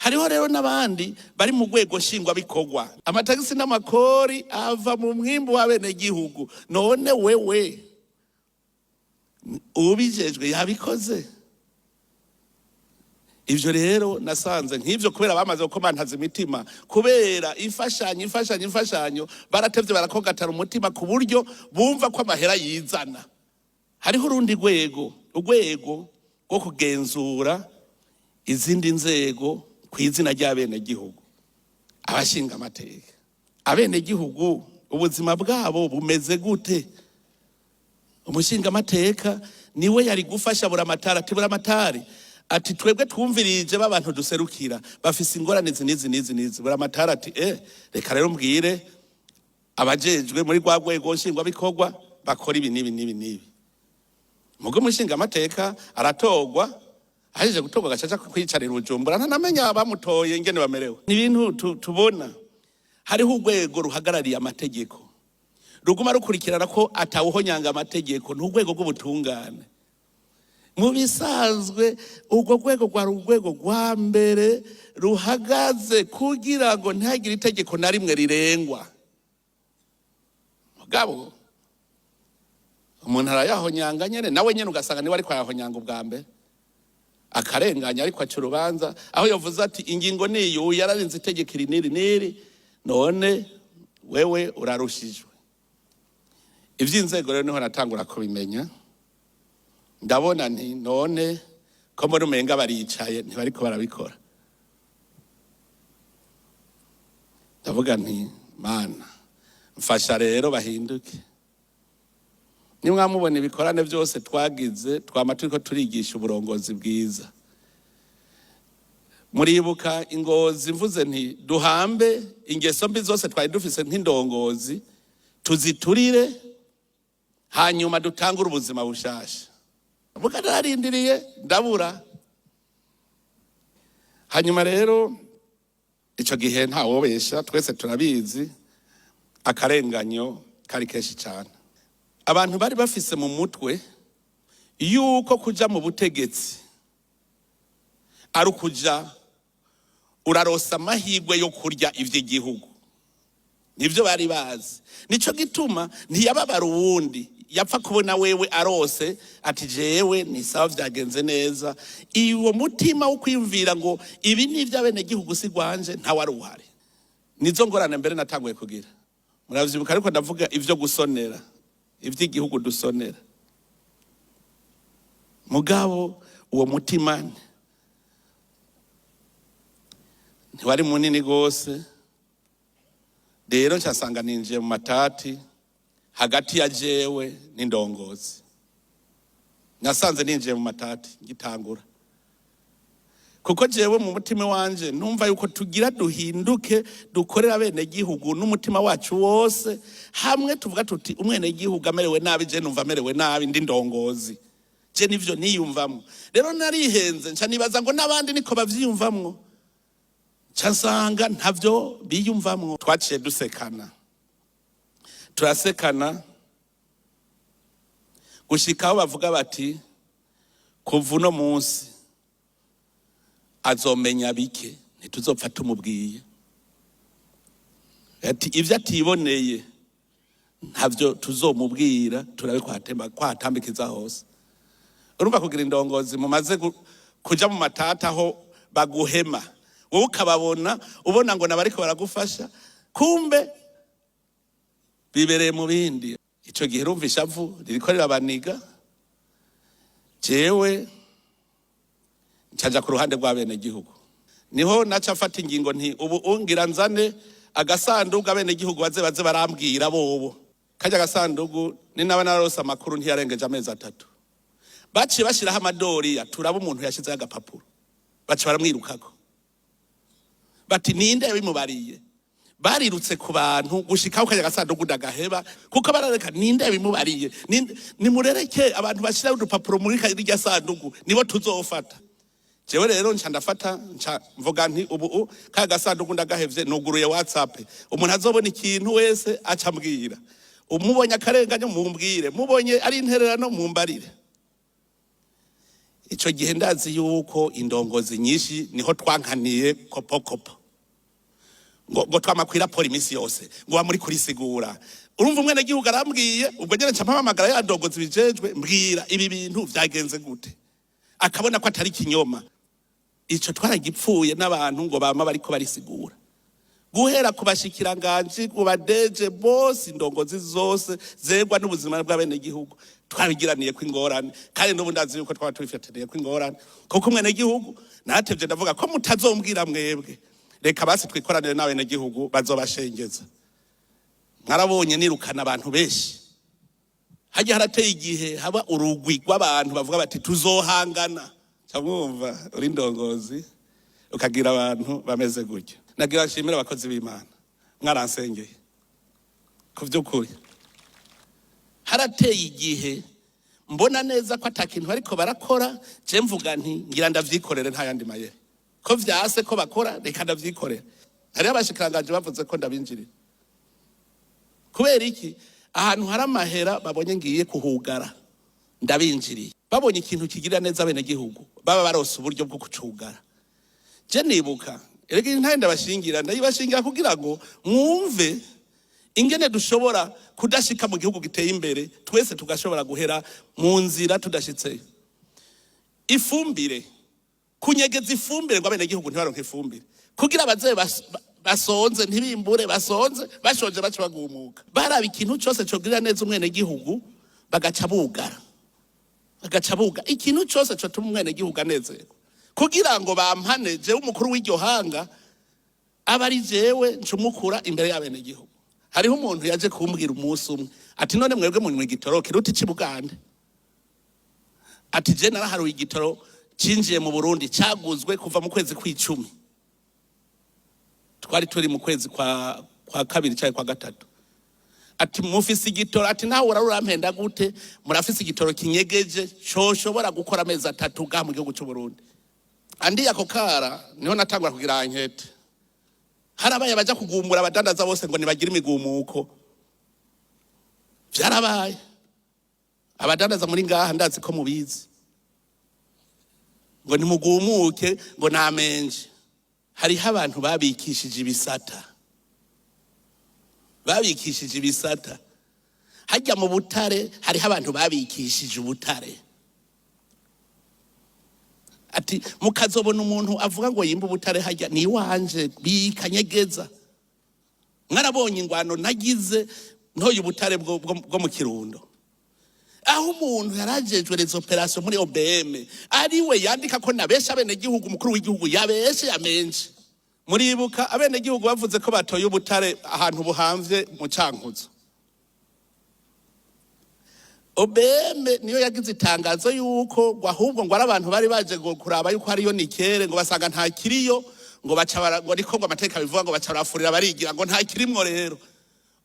Hariho rero n'abandi bari mu rwego nshingwabikorwa. Amatagisi n'amakori ava mu mwimbu w'abenegihugu. None wewe ubijejwe yabikoze? Ivyo rero nasanze nk'ivyo, kubera bamaze gukomantaza imitima kubera imfashanyo, imfashanyo, imfashanyo, baratevye barakogatara umutima ku buryo bumva ko amahera yizana. Hariho urundi rwego, urwego rwo kugenzura izindi nzego ku izina ry'abenegihugu, abashinga amateka. Abenegihugu ubuzima bwabo bumeze gute? Umushinga amateka niwe yari gufasha buramatari, ati: "Buramatari," ati, "twebwe twumvirije b'abantu duserukira bafise ingorane izi n'izi n'izi n'izi." Buramatari ati: "Reka rero mbwire abajejwe muri rwa rwego nshingwabikorwa bakora ibi n'ibi n'ibi n'ibi." Mugo umushinga amateka aratorwa, ahejeje gutorwa agacaca kwicarira Bujumbura, ntanamenya abamutoye ingene bamerewe. Ni ibintu tubona. Hariho urwego ruhagarariye amategeko, ruguma rukurikirana ko atawuhonyanga amategeko, ni urwego rw'ubutungane. Mu bisanzwe urwo rwego rwari urwego rwa mbere ruhagaze kugira ngo ntihagire itegeko na rimwe rirengwa. Mugabo umuntu arayahonyanga nyene, nawe nyene ugasanga niwe ariko arayahonyanga ubwa mbere, akarenganya, ariko aca urubanza aho yavuze ati ingingo niyu, yararinze itegeko iri n'iri n'iri, none wewe urarushijwe. Iby'inzego rero niho natangura kubimenya. Ndabona nti none ko mbona umenga baricaye, ntibariko barabikora. Ndavuga nti Mana, mfasha rero bahinduke. Nimwamubona ibikorane byose twagize, twama turiko turigisha uburongozi bwiza. Muribuka ingozi mvuze nti duhambe ingeso mbi zose twari dufise nk'indongozi, tuziturire, hanyuma dutangure ubuzima bushasha. Vuga nararindiriye ndabura. Hanyuma rero ico gihe ntawobesha, twese turabizi, akarenganyo kari kenshi cyane. Abantu bari bafise mu mutwe yuko kuja mu butegetsi ari ukuja urarosa amahirwe yo kurya ivy'igihugu. Nivyo bari bazi. Nico gituma ntiyababara uwundi yapfa kubona wewe arose ati jewe ni sawa, vyagenze neza. Iwo mutima wo kwiyumvira ngo ibi ni ivy'abenegihugu si gwanje, ntawe ari uhari. Nizo ngorane mbere natanguye kugira. Muravyibuka, ariko ndavuga ivyo gusonera, ivy'igihugu dusonera. Mugabo uwo mutima ntiwari munini gose. Rero nsanga ninjiye mu matati hagati ya jewe n'indongozi. Nasanze ninjiye mu matati ngitangura, kuko jewe mu mutima wanje numva yuko tugira duhinduke, dukorera bene gihugu n'umutima wacu wose hamwe. Tuvuga tuti umwene gihugu amerewe nabi, je numva amerewe nabi, ndi ndongozi, je nivyo niyumvamwo. Rero narihenze, nca nibaza ngo n'abandi niko bavyiyumvamwo, nca nsanga ntavyo biyumvamwo. Twaciye dusekana, turasekana gushika aho bavuga bati kuva uno munsi azomenya bike, ntituzopfa tumubwiye. Ati ivyo atiboneye ntavyo tuzomubwira, turabe kwahatambikiza hose. Urumva kugira indongozi mumaze kuja mu matata aho baguhema, wowe ukababona ubona ngo nabariko baragufasha, kumbe bibereye mu bindi. Ico gihe urumva ishavu ririko rirabaniga. Jewe ncaja ku ruhande rw'abenegihugu. Niho naca mfata ingingo nti ubu ungira nzane agasandugu, abenegihugu baze barambwira bobo. Kajya agasandugu ni naba narose amakuru ntiyarengeje amezi 3. Baciye bashiraho amadoriya, turaba umuntu yashizeho agapapuro, baca baramwirukako bati ninde yabimubariye. Barirutse ku bantu gushikaho kajya agasandugu ndagaheba, kuko barareka ninde yabimubariye. Nimurereke abantu bashiraho udupapuro muri rirya sandugu, nibo tuzofata. Jewe rero nca ndafata, nca mvuga nti ubu ka gasanduku ndagahevye, nuguruye WhatsApp, umuntu azobona ikintu wese aca ambwira. Umubonye akarengane mumbwire, mubonye ari intererano mumbarire. Ico gihe ndazi yuko indongozi nyinshi niho twankaniye kopo kopo, ngo twamakwira poli imisi yose, ngo wa muri kurisigura. Urumva umwene gihugu arambwiye, ubwo nyene nca mpamagara ya ndongozi bijejwe, mbwira ibi bintu vyagenze gute, akabona ko atari kinyoma. Ico twaragipfuye n'abantu ngo bama bariko barisigura, guhera ku bashikiranganji, ku badeje bose, indongozi zose zegwa n'ubuzima bw'abenegihugu, twabigiraniye ko ingorane. Kandi n'ubu ndazi yuko twaba tubifataniye ko ingorane, kuko umwenegihugu natevye ndavuga ko mutazombwira mwebwe, reka basi twikoranire n'abenegihugu bazobashengeza. Mwarabonye nirukana abantu benshi. Hajya harateye igihe haba urugwi rw'abantu bavuga bati tuzohangana. Camwumva uri ndongozi ukagira abantu bameze gutyo. Nagira nshimire abakozi b'Imana, mwaransengeye ku by'ukuri. Harateye igihe mbona neza ko atakintu ariko barakora, je mvuga nti ngira ndavyikorere, nta yandi mayeri, ko vyase ko bakora, reka ndavyikorera. Hariho abashikiranganji bavuze ko ndabinjirira. Kubera iki? Ahantu hari amahera babonye ngiye kuhugara, ndabinjiriye. Babonye ikintu kigirira neza abenegihugu, baba barose uburyo bwo kucugara. Je nibuka, erega intahe ndabashingira, ndayibashingira kugira ngo mwumve ingene dushobora kudashika mu gihugu giteye imbere, twese tugashobora guhera mu nzira tudashitseyo. Ifumbire, kunyegeza ifumbire ngo abenegihugu ntibaronke ifumbire, kugira abazehe basonze ntibimbure, basonze bashonje baca bagumuka. Baraba ikintu cose cogirira neza umwenegihugu bagaca bugara, bagaca buga ikintu cose cotuma umwenegihugu anezerwa, kugira ngo bampane jewe umukuru w'iryo hanga, aba ari jewe ncumukura imbere y'abenegihugu. Hariho umuntu yaje kumbwira umunsi umwe ati: "None mwebwe munywa igitoro kiruta ici Bugande?" Ati: "Je naraharuye igitoro cinjiye mu Burundi caguzwe kuva mu kwezi kw'icumi, twari turi mu kwezi kwa kabiri canke kwa gatatu." Ati: "Mufise igitoro," ati, "nawe urarampenda gute? Murafise igitoro kinyegeje coshobora gukora amezi 3 ga mu gihugu c'u Burundi?" Andi ako kara niho natangura kugira enquête. Harabaye abaja kugumura abadandaza bose ngo nibagire imigumuko. Vyarabaye. Abadandaza muri ngaha ndazi ko mubizi, ngo nimugumuke, ngo namenje. Hariho abantu babikishije ibisata, babikishije ibisata hajya mu butare. Hariho abantu babikishije ubutare. Ati: "Mukazobona umuntu avuga ngo yimba ubutare hajya ni iwanje, bikanyegeza." Mwarabonye ingwano nagize ntoye ubutare bwo mu Kirundo, aho umuntu yarajejwe les opérations muri OBM ariwe yandika ko nabesha abenegihugu, umukuru w'igihugu yabeshe yamenje. Muribuka abenegihugu bavuze ko batoye ubutare ahantu buhamvye mu Cankuzo. OBM niyo yagize itangazo yuko ngo ahubwo ngo ari abantu bari baje ngo kuraba yuko hariyo nickel, ngo basanga nta kiriyo, ngo baca ngo niko ngo amateka bivuga, ngo baca barafurira barigira ngo nta kirimwo. Rero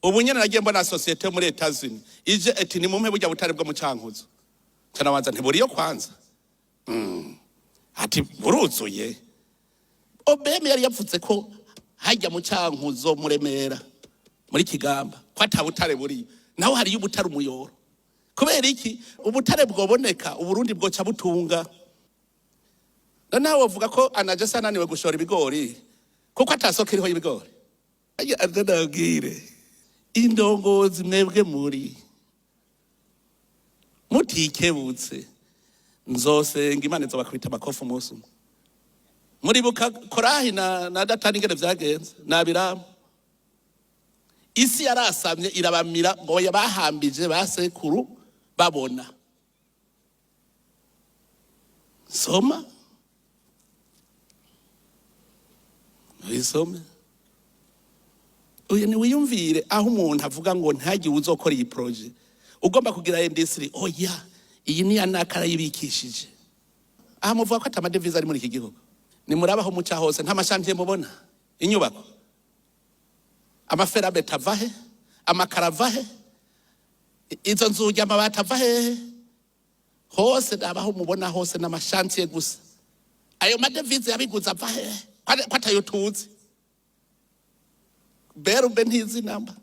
ubu nyene nagiye mbona société yo muri Etats-Unis ije eti: "Nimumpe burya butare bwo mu Cankuzo." Canabanza ntiburiyo kwanza. Ati: "Buruzuye." OBM yari yavuze ko hajya mu Cankuzo, Muremera, muri Kigamba, ko ata butare buriyo, naho hariyo ubutare umuyoro. Kubera iki? Ubutare bwoboneka, Uburundi bwoca butunga. Noneho wovuga ko ANAGESSA ananiwe gushora ibigori kuko atasoko iriho y'ibigori. Ndabwire indongozi mwebwe muri mutikebutse, nzosenga Imana izobakubita amakofi umunsi umwe. Muribuka Korahi na Datani ingene vyagenze na Abiramu? Isi yarasamye irabamira, ngo bahambije basekuru babona. Soma, wisome uyu niwiyumvire aho umuntu avuga ngo ntihagire uzokora iyi projet ugomba kugira industry. Oya, iyi ni yanaka arayibikishije. Aha muvuga ko ata ma devises ari muri iki gihugu. Nimurabaho muca hose, nta ma chantiers mubona, inyubako, ama fer à béton ava he? Amakara ava he? Izo nzugi, amabati ava hehe? Hose abaho mubona hose n'ama chantiers gusa. Ayo ma devises yabiguze ava hehe? Ko atayo tuzi? Berube ntizi namba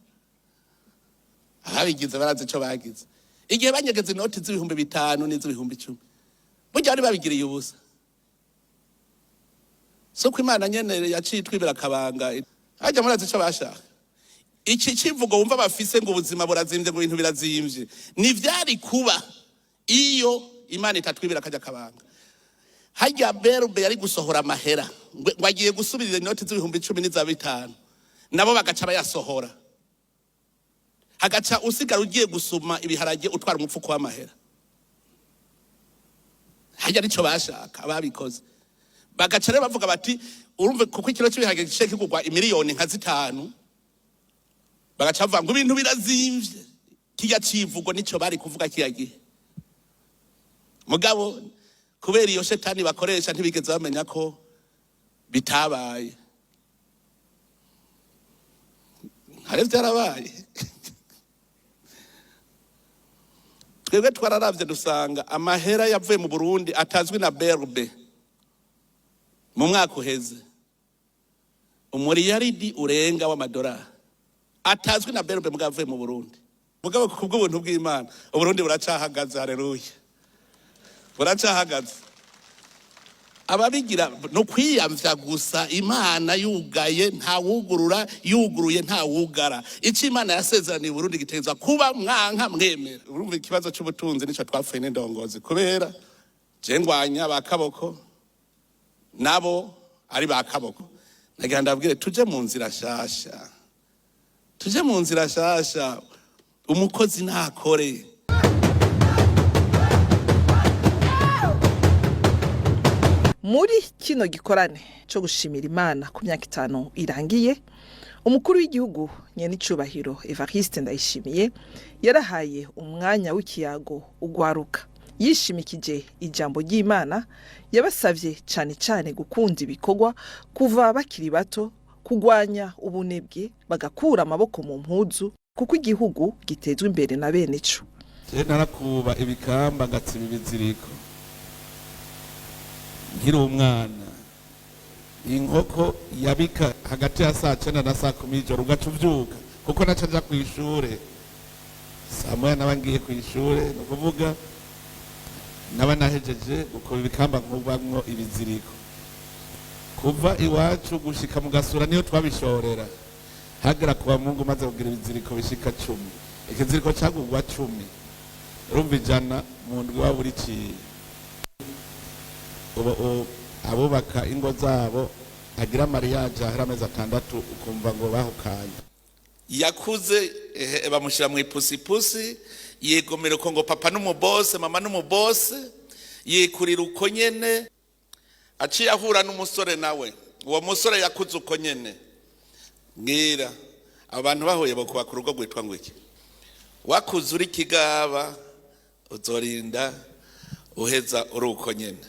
ababigize barazi ico bagize igihe banyegeza inoti z'ibihumbi 5 n'iz'ibihumbi 10. Burya bari babigiriye ubusa. So ko Imana nyene yaciye itwibira akabanga. Hajya murazi ico bashaka. Iki kivugo wumva bafise ngo ubuzima burazimvye, ngo ibintu birazimvye, ni vyari kuba iyo Imana itatwibira akajya akabanga. Hajya berube yari gusohora amahera ngo agiye gusubirira inoti z'ibihumbi 10 n'iza 5, nabo bagaca bayasohora, hagaca usigara ugiye gusuma ibiharage utwara umufuko w'amahera. Hajya nico bashaka ababikoze. Bagaca rero bavuga bati: "Urumve, kuko ikiro cy'ibiharage gice kigurwa imiliyoni nka 5." Bagaca bavuga ngo ibintu birazimvye. Kirya civugo nico bari kuvuga kiya gihe. Mugabo kubera iyo shetani bakoresha, ntibigeze bamenya ko bitabaye. Hari vyarabaye. Twebwe twararavye dusanga amahera yavuye mu Burundi atazwi na BRB mu mwaka uheze, umuriyaridi urenga w'amadolari atazwi na BRB, mugabo avuye mu Burundi. Mugabo kubw'ubuntu bw'Imana Uburundi buracahagaze. Haleluya! Buracahagaze. Ababigira no kwiyamvya gusa. Imana yugaye ntawugurura, yuguruye ntawugara. Icyo Imana yasezeraniye Burundi giteza kuba, mwanka mwemera. Urumva, ikibazo c'ubutunzi nico twapfuye n'indongozi, kubera je ngwanya ba kaboko, nabo ari ba kaboko. Nagira ndabwire, tuje mu nzira shasha, tuje mu nzira shasha. Umukozi ntakore.
Muri kino gikorane cyo gushimira Imana ku myaka 5 irangiye, umukuru w'igihugu nyenicubahiro Evariste Ndayishimiye yarahaye umwanya w'ikiyago ugwaruka. Yishimikije ijambo ry'Imana, yabasavye cane cane gukunda ibikorwa kuva bakiri bato, kugwanya ubunebwe, bagakura amaboko mu mpuzu, kuko igihugu gitezwa imbere na bene co.
Je narakuba ibikamba, ngatsiba ibiziriko nkiri umwana. Inkoko yabika hagati ya saa 9 na saa 10 y'ijoro, ugaca uvyuka, kuko naca nja kw'ishure saa 1. Naba ngiye kw'ishure, ni ukuvuga naba nahejeje gukuba ibikamba, nkubamwo ibiziriko. Kuva iwacu gushika mu Gasura niyo twabishorera, hagera kuba Mungu maze kugira ibiziriko bishika 10. Ikiziriko cagurwa 10, urumva 100 mu ndwi waba uriciye. Ubu abubaka ingo zabo agira mariage ahera amezi 6, ukumva ngo bahukanye. Yakuze bamushyira mu ipusipusi, yigomera uko ngo papa n'umubose, mama n'umubose, yikurira uko nyene. Aciye ahura n'umusore, nawe uwo musore yakuze uko nyene. Mbwira, abantu bahuye bakubaka urugo rwitwa ngo iki? Wakuze uri kigaba, uzorinda uheza uri uko nyene.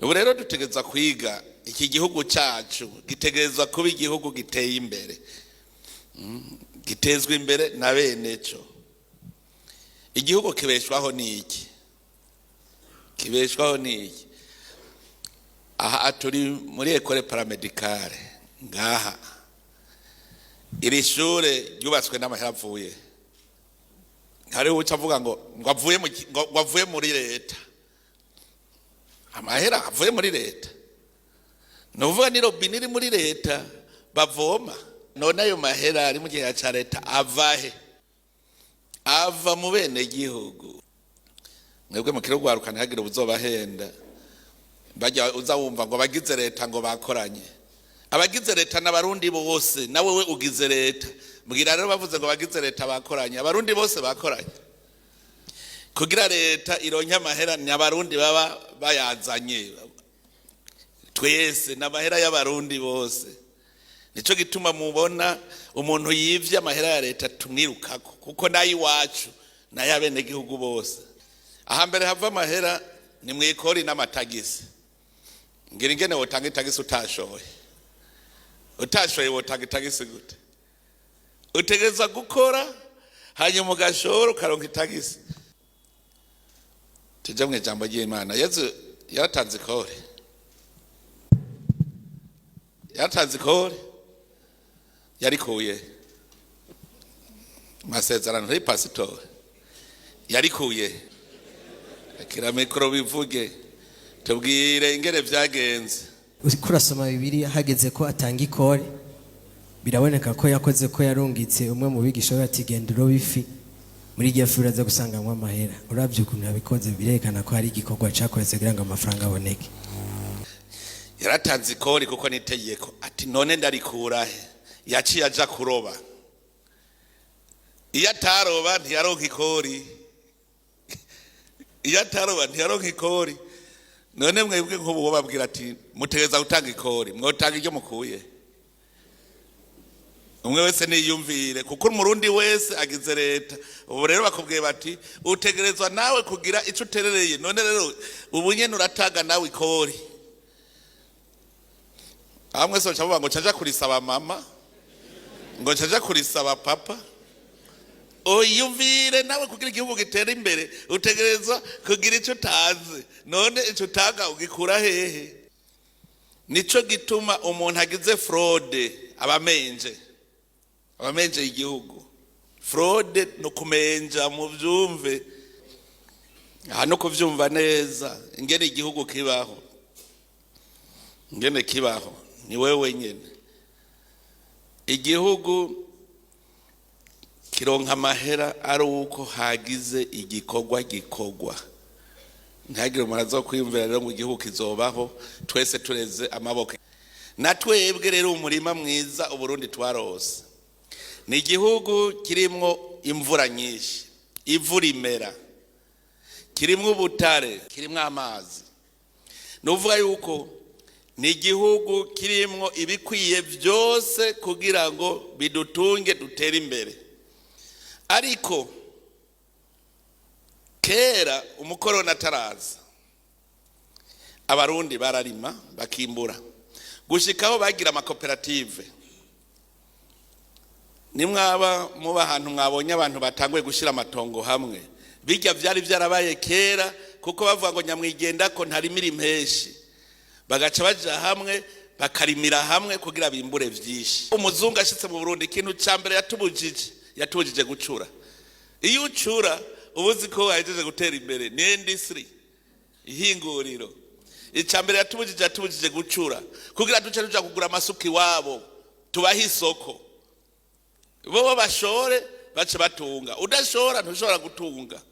Ubu rero dutegereza kwiga. Iki gihugu cyacu gitegerezwa kuba igihugu giteye imbere, gitezwa imbere na bene cyo. Igihugu kibeshwaho n'iki? Kibeshwaho n'iki? Aha turi muri école paramédicale ngaha. Iri shure ryubatswe n'amahera avuye, hariho uca avuga ngo avuye mu ki- ngo avuye muri leta. Amahera avuye muri leta, ni ukuvuga ni robine iri muri leta bavoma. None ayo mahera ari mu gihe cya leta avahe? Ava mu bene gihugu. Mwebwe mukiri rwaruka, ntihagire ubuzobahenda. Bajya uza wumva ngo abagize leta ngo bakoranye. Abagize leta n'Abarundi bose, nawe we ugize leta. Mbwira rero, bavuze ngo abagize leta bakoranye, Abarundi bose bakoranye kugira leta ironke amahera? Ni Abarundi baba bayazanye twese, ni amahera y'Abarundi bose. Nico gituma mubona umuntu yivye amahera ya leta tumwirukako, kuko nayo iwacu, nayo abenegihugu bose. Ahambere hava amahera ni mw'ikori n'amatagisi. Ngira ingene wotanga itagisi utashoye. Utashoye wotanga itagisi gute? Utegereza gukora, hanyuma ugashora, ukaronka itagisi. Tuje mu ijambo ry'Imana. Yezu yaratanze ikori, yaratanze ikori. Yarikuye amasezerano ntari pasitori, yarikuye. Akira mikoro, bivuge, tubwire ingene vyagenze.
Uriko urasoma Bibiliya, hageze ko atanga ikore, biraboneka ko yakoze ko yarungitse umwe mu bigisha be, ati: "Genda urobe ifi, muri iryo fi uraza gusangamwo amahera." Uravye ukuntu yabikoze, birerekana ko hari igikorwa cakoretse kugira ngo amafaranga aboneke.
Yaratanze ikori kuko nitegeko. Ati: "None ndarikurahe?" Yaciye aja kuroba. Iyo ataroba ntiyaronka ikori, iyo ataroba ntiyaronka ikori. None mwebwe nk'ubu babwira ati: "Mutegereza gutanga ikori," mwotanga iryo mukuye? Umwe wese niyumvire, kuko Umurundi wese agize leta. Ubu rero bakubwiye bati: "Utegerezwa nawe kugira ico uterereye." None rero ubu nyene uratanga nawe ikori? Aho mwese baca bavuga ngo ncaja kurisaba mama, ngo ncaja kurisaba papa. Uyumvire nawe, kugira igihugu gitere imbere utegerezwa kugira ico utanze. None ico utanga ugikura hehe? Nico gituma umuntu agize fraude abamenje, abamenje igihugu. Fraude no kumenja, mu vyumve. Aha no kuvyumva neza ingene igihugu kibaho, ingene kibaho ni wewe wenyene. Igihugu kironka amahera ari uko hagize igikorwa gikorwa. Ntihagire umuntu azokwiyumvira rero ngo igihugu kizobaho twese tureze amaboko. Na twebwe rero umurima mwiza Uburundi twarose ni igihugu kirimwo imvura nyinshi, ivu rimera, kirimwo ubutare, kirimwo amazi. Ni ukuvuga yuko ni igihugu kirimwo ibikwiye byose kugira ngo bidutunge dutere imbere. Ariko kera umukoroni ataraza, Abarundi bararima bakimbura, gushikaho bagira amakoperative. Nimwaba muba ahantu mwabonye abantu batanguye gushyira amatongo hamwe, bijya byari byarabaye kera, kuko bavuga ngo nyamwigenda ko ntarimira impeshi, bagaca baja hamwe bakarimira hamwe kugira bimbure vyinshi. Umuzungu ashitse mu Burundi, ikintu ca mbere yatubujije gucura. Iyo ucura uba uzi ko wahejeje gutera imbere, ni industry, ihinguriro. Ica mbere yatubujije gucura kugira duce tuja kugura amasuka iwabo, tubahe isoko, bo bashore bace batunga. Udashora ntushobora gutunga,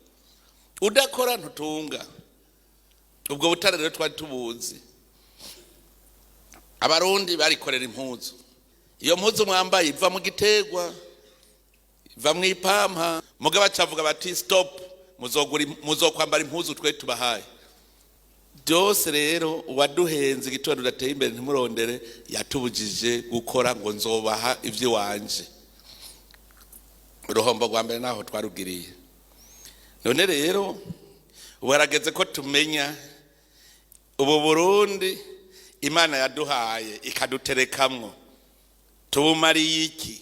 udakora ntutunga. Ubwo butare rero twari tubuzi. Abarundi barikorera impuzu. Iyo mpuzu mwambaye iva mu giterwa, iva mu ipampa. Mugabo bacavuga bati stop, muzokwambara impuzu twe tubahaye. Byose rero uwaduhenze igituma tudateye imbere, ntimurondere, yatubujije gukora ngo nzobaha ivy'iwanje. Uruhombo rwa mbere naho twarugiriye. None rero ubu harageze ko tumenya ubu Burundi Imana yaduhaye ikaduterekamwo, tubumariye iki?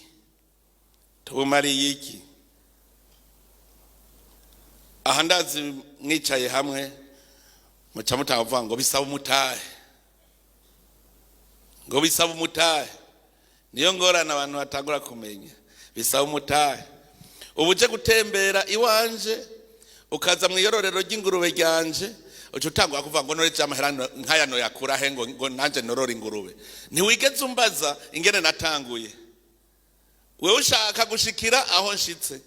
Tubumariye iki? Aha ndazi mwicaye hamwe muca mutavuga ngo bisaba umutahe, ngo bisaba umutahe. Niyo ngorane abantu batangura kumenya, bisaba umutahe. Ubu uje gutembera iwanje ukaza mu iyororero ry'ingurube ryanje, uca utangura kuvuga ngo none amahera nk'aya noyakura he ngo nanje norore ingurube. Ntiwigeze umbaza ingene natanguye, wewe ushaka gushikira aho nshitse.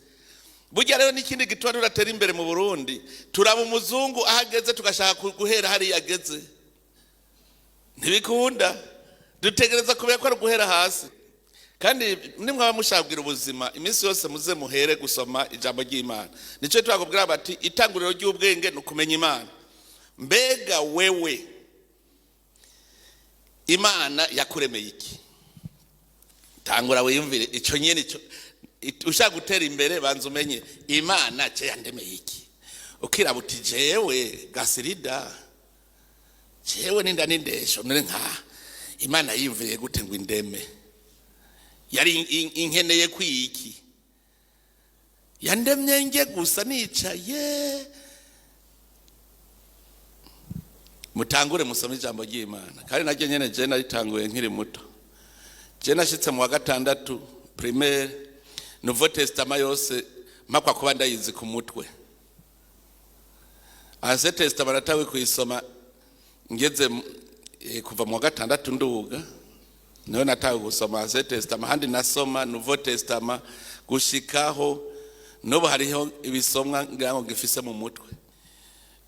Burya rero n'ikindi gituma tudatera imbere mu Burundi, turaba umuzungu aho ageze tugashaka guhera hariya ageze, ntibikunda. Dutegereza kubera ko ari uguhera hasi. Kandi nimwaba mushabwira ubuzima, iminsi yose muze muhere gusoma ijambo ry'Imana. Nicyo twakubwira bati itanguriro ry'ubwenge ni ukumenya Imana. Mbega wewe Imana yakuremeye iki? Tangura wiyumvire ico nyene. Ico ushaka gutera imbere, banza umenye Imana ce yandemeye iki. Ukiraba uti jewe Gasirida, jewe ninda n'indesho, none nka Imana yiyumviriye gute ngo indeme? Yari inkeneye kwiki? Yandemye nge gusa nicaye? Mutangure musome ijambo ry'Imana. Kandi naryo nyene je naritanguye nkiri muto. Je nashitse mu wa gatandatu primaire, Nouveau Testament yose mpakwa kuba ndayizi ku mutwe. Ancien Testament natawe kuyisoma ngeze kuva mu wa gatandatu nduga, niho natawe gusoma Ancien Testament. Handi nasoma Nouveau Testament gushikaho n'ubu hariho ibisomwa ngira ngo ngifise mu mutwe.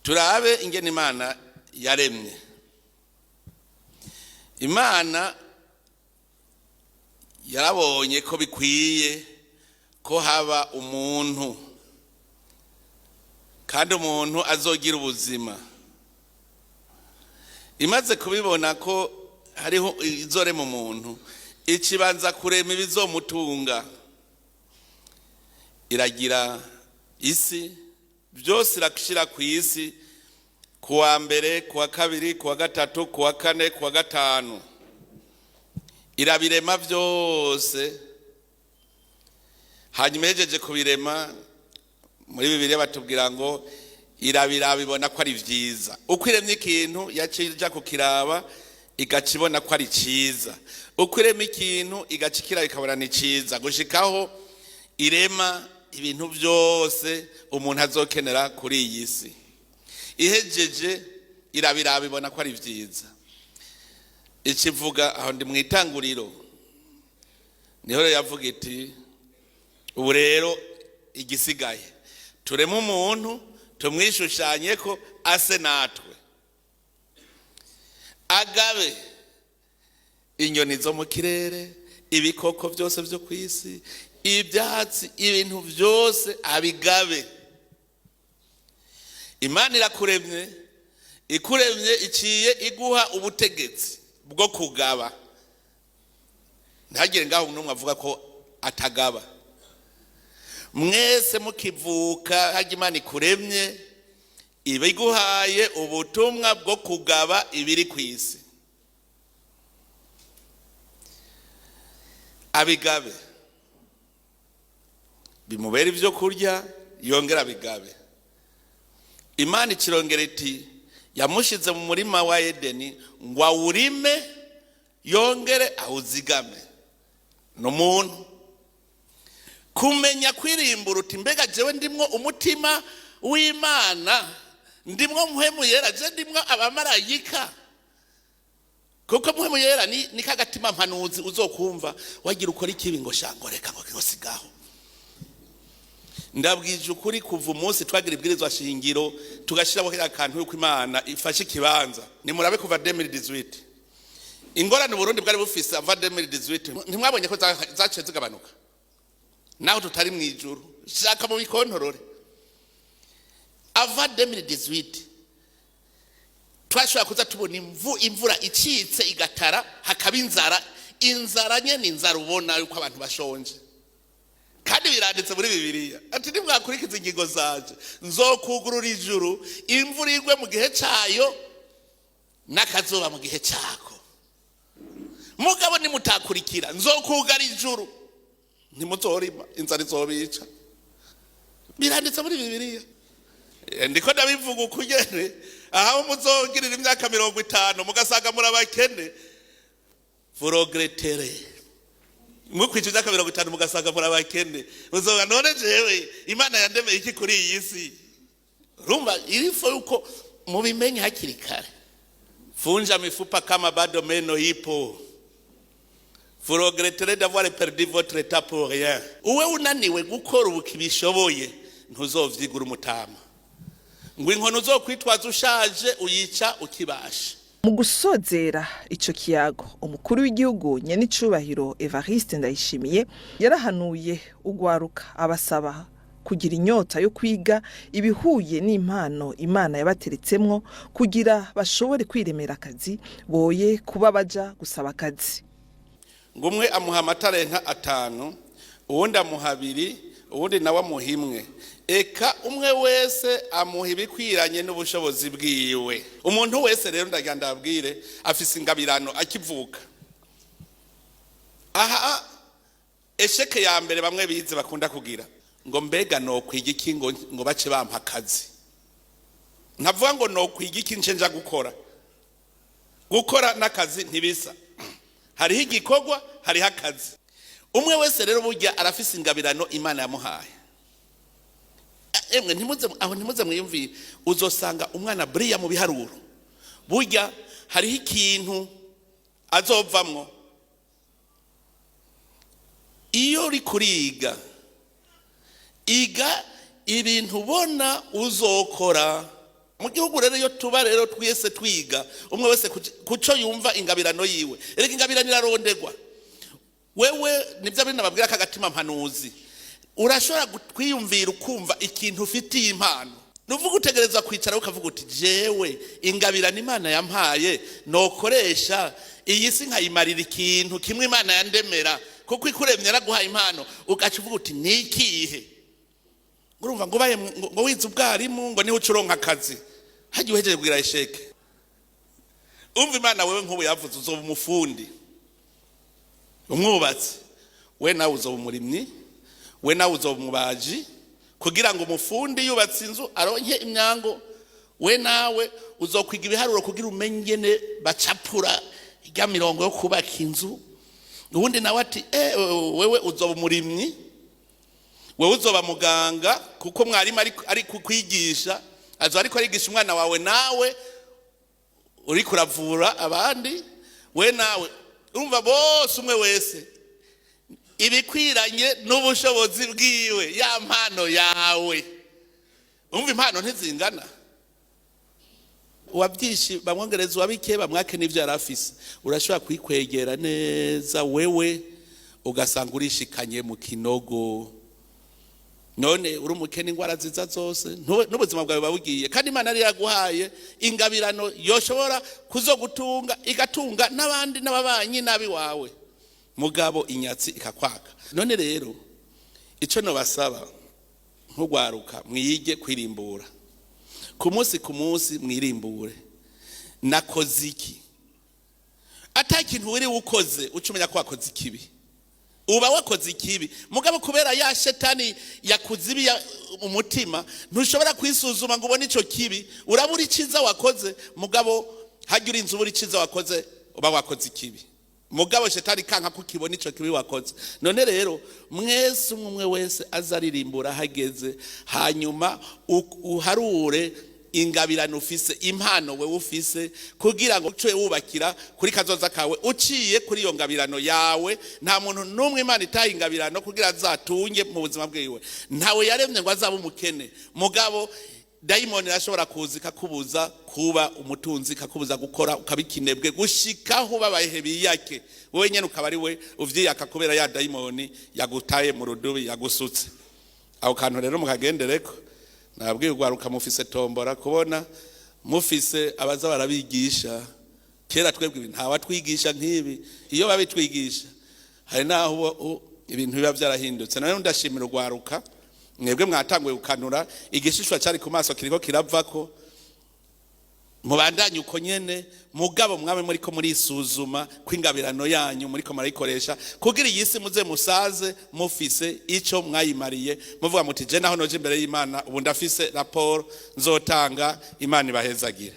Turabe ingene Imana yaremye. Imana yarabonye ko bikwiye ko haba umuntu, kandi umuntu azogira ubuzima. Imaze kubibona ko hariho izorema umuntu, ikibanza kurema ibizomutunga. Iragira isi byose, irashyira ku isi kuwa mbere, kuwa kabiri, kuwa gatatu, kuwa kane, kuwa gatanu, irabirema byose. Hanyuma ihejeje kubirema, muri Bibiliya batubwira ngo irabiraba ibona ko ari vyiza. Uko iremye ikintu yaciye ija kukiraba igaca ibona ko ari ciza, uko irema ikintu igaca ikiraba ikabona ni ciza, gushikaho irema ibintu byose umuntu azokenera kuri iyi si. Ihejeje irabiraba, ibona ko ari vyiza. Ikivuga aho ndi mu Itanguriro, niho rero yavuga iti: "Ubu rero igisigaye, tureme umuntu, tumwishushanye ko ase natwe, agabe inyoni zo mu kirere, ibikoko byose byo ku isi, ibyatsi, ibintu byose abigabe." Imana irakuremye, ikuremye iciye iguha ubutegetsi bwo kugaba. Ntihagire ngaho n'umwe avuga ko atagaba. Mwese mukivuka, hajya Imana ikuremye iba iguhaye ubutumwa bwo kugaba ibiri ku isi. Abigabe, bimubera ibyo kurya, yongera abigabe. Imana ikirongera iti yamushize mu murima wa Edeni ngo awurime, yongere awuzigame. Ni umuntu kumenya kwirimbura uti: "Mbega jewe ndimwo umutima w'Imana? Ndimwo Mpwemu Yera? Je ndimwo abamarayika?" Kuko Mpwemu Yera ni kagatima mpanuzi uzokumva wagira ukora ikibi, ngo shango reka, ngo sigaho. Ndabwije ukuri, kuva umunsi twagira ibwirizwa shingiro, tugashyiraho kariya kantu yuko Imana ifashe ikibanza, nimurabe kuva 2018, ingorane Uburundi bwari bufise ava 2018, ntimwabonye ko zaciye zigabanuka? Naho tutari mu ijuru, shaka mu bikontorore. Ava 2018 twashobora kuza tubona imvura icitse igatara, hakaba inzara, inzara nyene, inzara ubona yuko abantu bashonje. Kandi biranditse muri Bibiliya ati: "Nimwakurikiza ingingo zanje, nzokugurura ijuru, imvura igwe mu gihe cayo n'akazuba mu gihe cako. Mugabo nimutakurikira, nzokugara ijuru, ntimuzorima, inzara izobica." Biranditse muri Bibiliya. Ndiko ndabivuga uko nyene. Aho muzogirira imyaka 50 mugasanga muri abakene, vous regretterez. Mukwije imyaka 50 mugasanga muri abakene, muzoga: "None jewe Imana yandemeye iki kuri iyi si?" Urumva, il faut yuko mubimenye hakiri kare. Vunja mifupa kama bado meno ipo. Vous regretterez d'avoir perdu votre temps pour rien. Uwe unaniwe gukora ubu kibishoboye, ntuzovyigura umutama. Ngo inkono uzokwitwaza ushaje, uyica ukibasha.
Mu gusozera ico kiyago, umukuru w'igihugu nyenicubahiro Evariste Ndayishimiye yarahanuye ugwaruka, abasaba kugira inyota yo kwiga ibihuye n'impano Imana yabateretsemwo, kugira bashobore kwiremera akazi, boye kuba baja gusaba akazi.
Ngo umwe amuha amatarenka 5, uwundi amuha 2, uwundi nawe amuha 1. Eka umwe wese amuha ibikwiranye n'ubushobozi bwiwe. Umuntu wese rero, ndagira ndabwire, afise ingabirano akivuka. Aha échec ya mbere bamwe bize bakunda kugira ngo: "Mbega nokwiga iki ngo bace bampa akazi?" Ntavuga ngo nokwiga iki nce nja gukora. Gukora n'akazi ntibisa. Hariho igikorwa, hariho akazi. Umwe wese rero burya arafise ingabirano Imana yamuhaye. Emwe, ntimuze aho, ntimuze mwiyumvire. Uzosanga umwana buriya mu biharuro, burya hariho ikintu azovamwo. Iyo uri kuriga, iga ibintu ubona uzokora mu gihugu. Rero iyo tuba rero twese twiga, umwe wese kuco yumva ingabirano yiwe. Erega ingabirano irarondegwa. Wewe nibyo bindi nababwira, kagatima mpanuzi, urashobora kwiyumvira ukumva ikintu ufitiye impano. Nuvuga utegereza kwicara ukavuga uti: "Jewe ingabirano Imana yampaye nokoresha iyi si nkayimarira ikintu kimwe Imana yandemera." Kuko ikuremye yaraguhaye impano, ugaca uvuga uti: "Ni ikihe?" Urumva ngo ubaye ngo wize ubwarimu, ngo niho uca uronka akazi. Hagiye uhejeje kugira échec. Umva, Imana wewe nk'ubu yavuze uzoba umufundi, umwubatsi, we nawe uzoba umurimyi, we nawe uzoba umubaji, kugira ngo umufundi yubatse inzu aronke imyango. We nawe uzokwiga ibiharuro kugira umenye ingene bacapura irya mirongo yo kubaka inzu. Ubundi nawe ati: "Wewe uzoba umurimyi, wewe uzoba muganga," kuko mwarimu ari kukwigisha. Azoba ariko arigisha umwana wawe, nawe uriko uravura abandi, we nawe urumva bose, umwe wese ibikwiranye n'ubushobozi bwiwe, ya mpano yawe. Umva, impano ntizingana. Uwabyishi bamwongereza, uwabike bamwake n'ibyo yari afise. Urashobora kwikwegera neza wewe, ugasanga urishikanye mu kinogo. None uri umukene, ingwara nziza zose, n'ubuzima bwawe buba bugiye. Kandi Imana yari yaguhaye ingabirano yoshobora kuzogutunga, igatunga n'abandi n'ababanyi n'abiwawe, mugabo inyatsi ikakwaka. None rero icyo nobasaba nk'urwaruka, mwige kwirimbura ku munsi ku munsi. Mwirimbure: nakoze iki? Ata kintu wiri ukoze, uca umenya ko wakoze ikibi. Uba wakoze ikibi, mugabo kubera ya shetani yakuzibiye umutima, ntushobora kwisuzuma ngo ubone icyo kibi. Urabura icyiza wakoze, mugabo hajya urinze ubura icyiza wakoze, uba wakoze ikibi, mugabo shetani kanka kukibona icyo kibi wakoze. None rero mwese, umwe umwe wese aza aririmbura hageze, hanyuma uharure ingabirano ufise, impano wewe ufise, kugira ngo uce wubakira kuri kazoza kawe uciye kuri iyo ngabirano yawe. Nta muntu n'umwe Imana itaye ingabirano kugira azatunge mu buzima bwiwe. Ntawe yaremye ngo azabe umukene, mugabo dayimoni irashobora kuza ikakubuza kuba umutunzi, ikakubuza gukora, ukaba ikinebwe, gushikaho ubabaye biyake wowe nyene, ukaba ari we uvyiyaka kubera ya dayimoni yagutaye mu rudubi, yagusutse. Aho kantu rero mukagendereko. Nabwiye urwaruka, mufise tombora kubona mufise abaza barabigisha. Kera twebwe ibi ntawatwigisha nk'ibi. Iyo babitwigisha, hari naho ibintu biba byarahindutse. Nawe ndashimira urwaruka, mwebwe mwatanguye gukanura igishishwa cyari ku maso, kiriko kiravako. Mubandanye uko nyene, mugabo mwabe muriko murisuzuma ko ingabirano yanyu muriko murayikoresha, kugira iyi si muze musaze mufise ico mwayimariye, muvuga muti: "Je naho noje imbere y'Imana, ubu ndafise raporo nzotanga." Imana ibahezagire.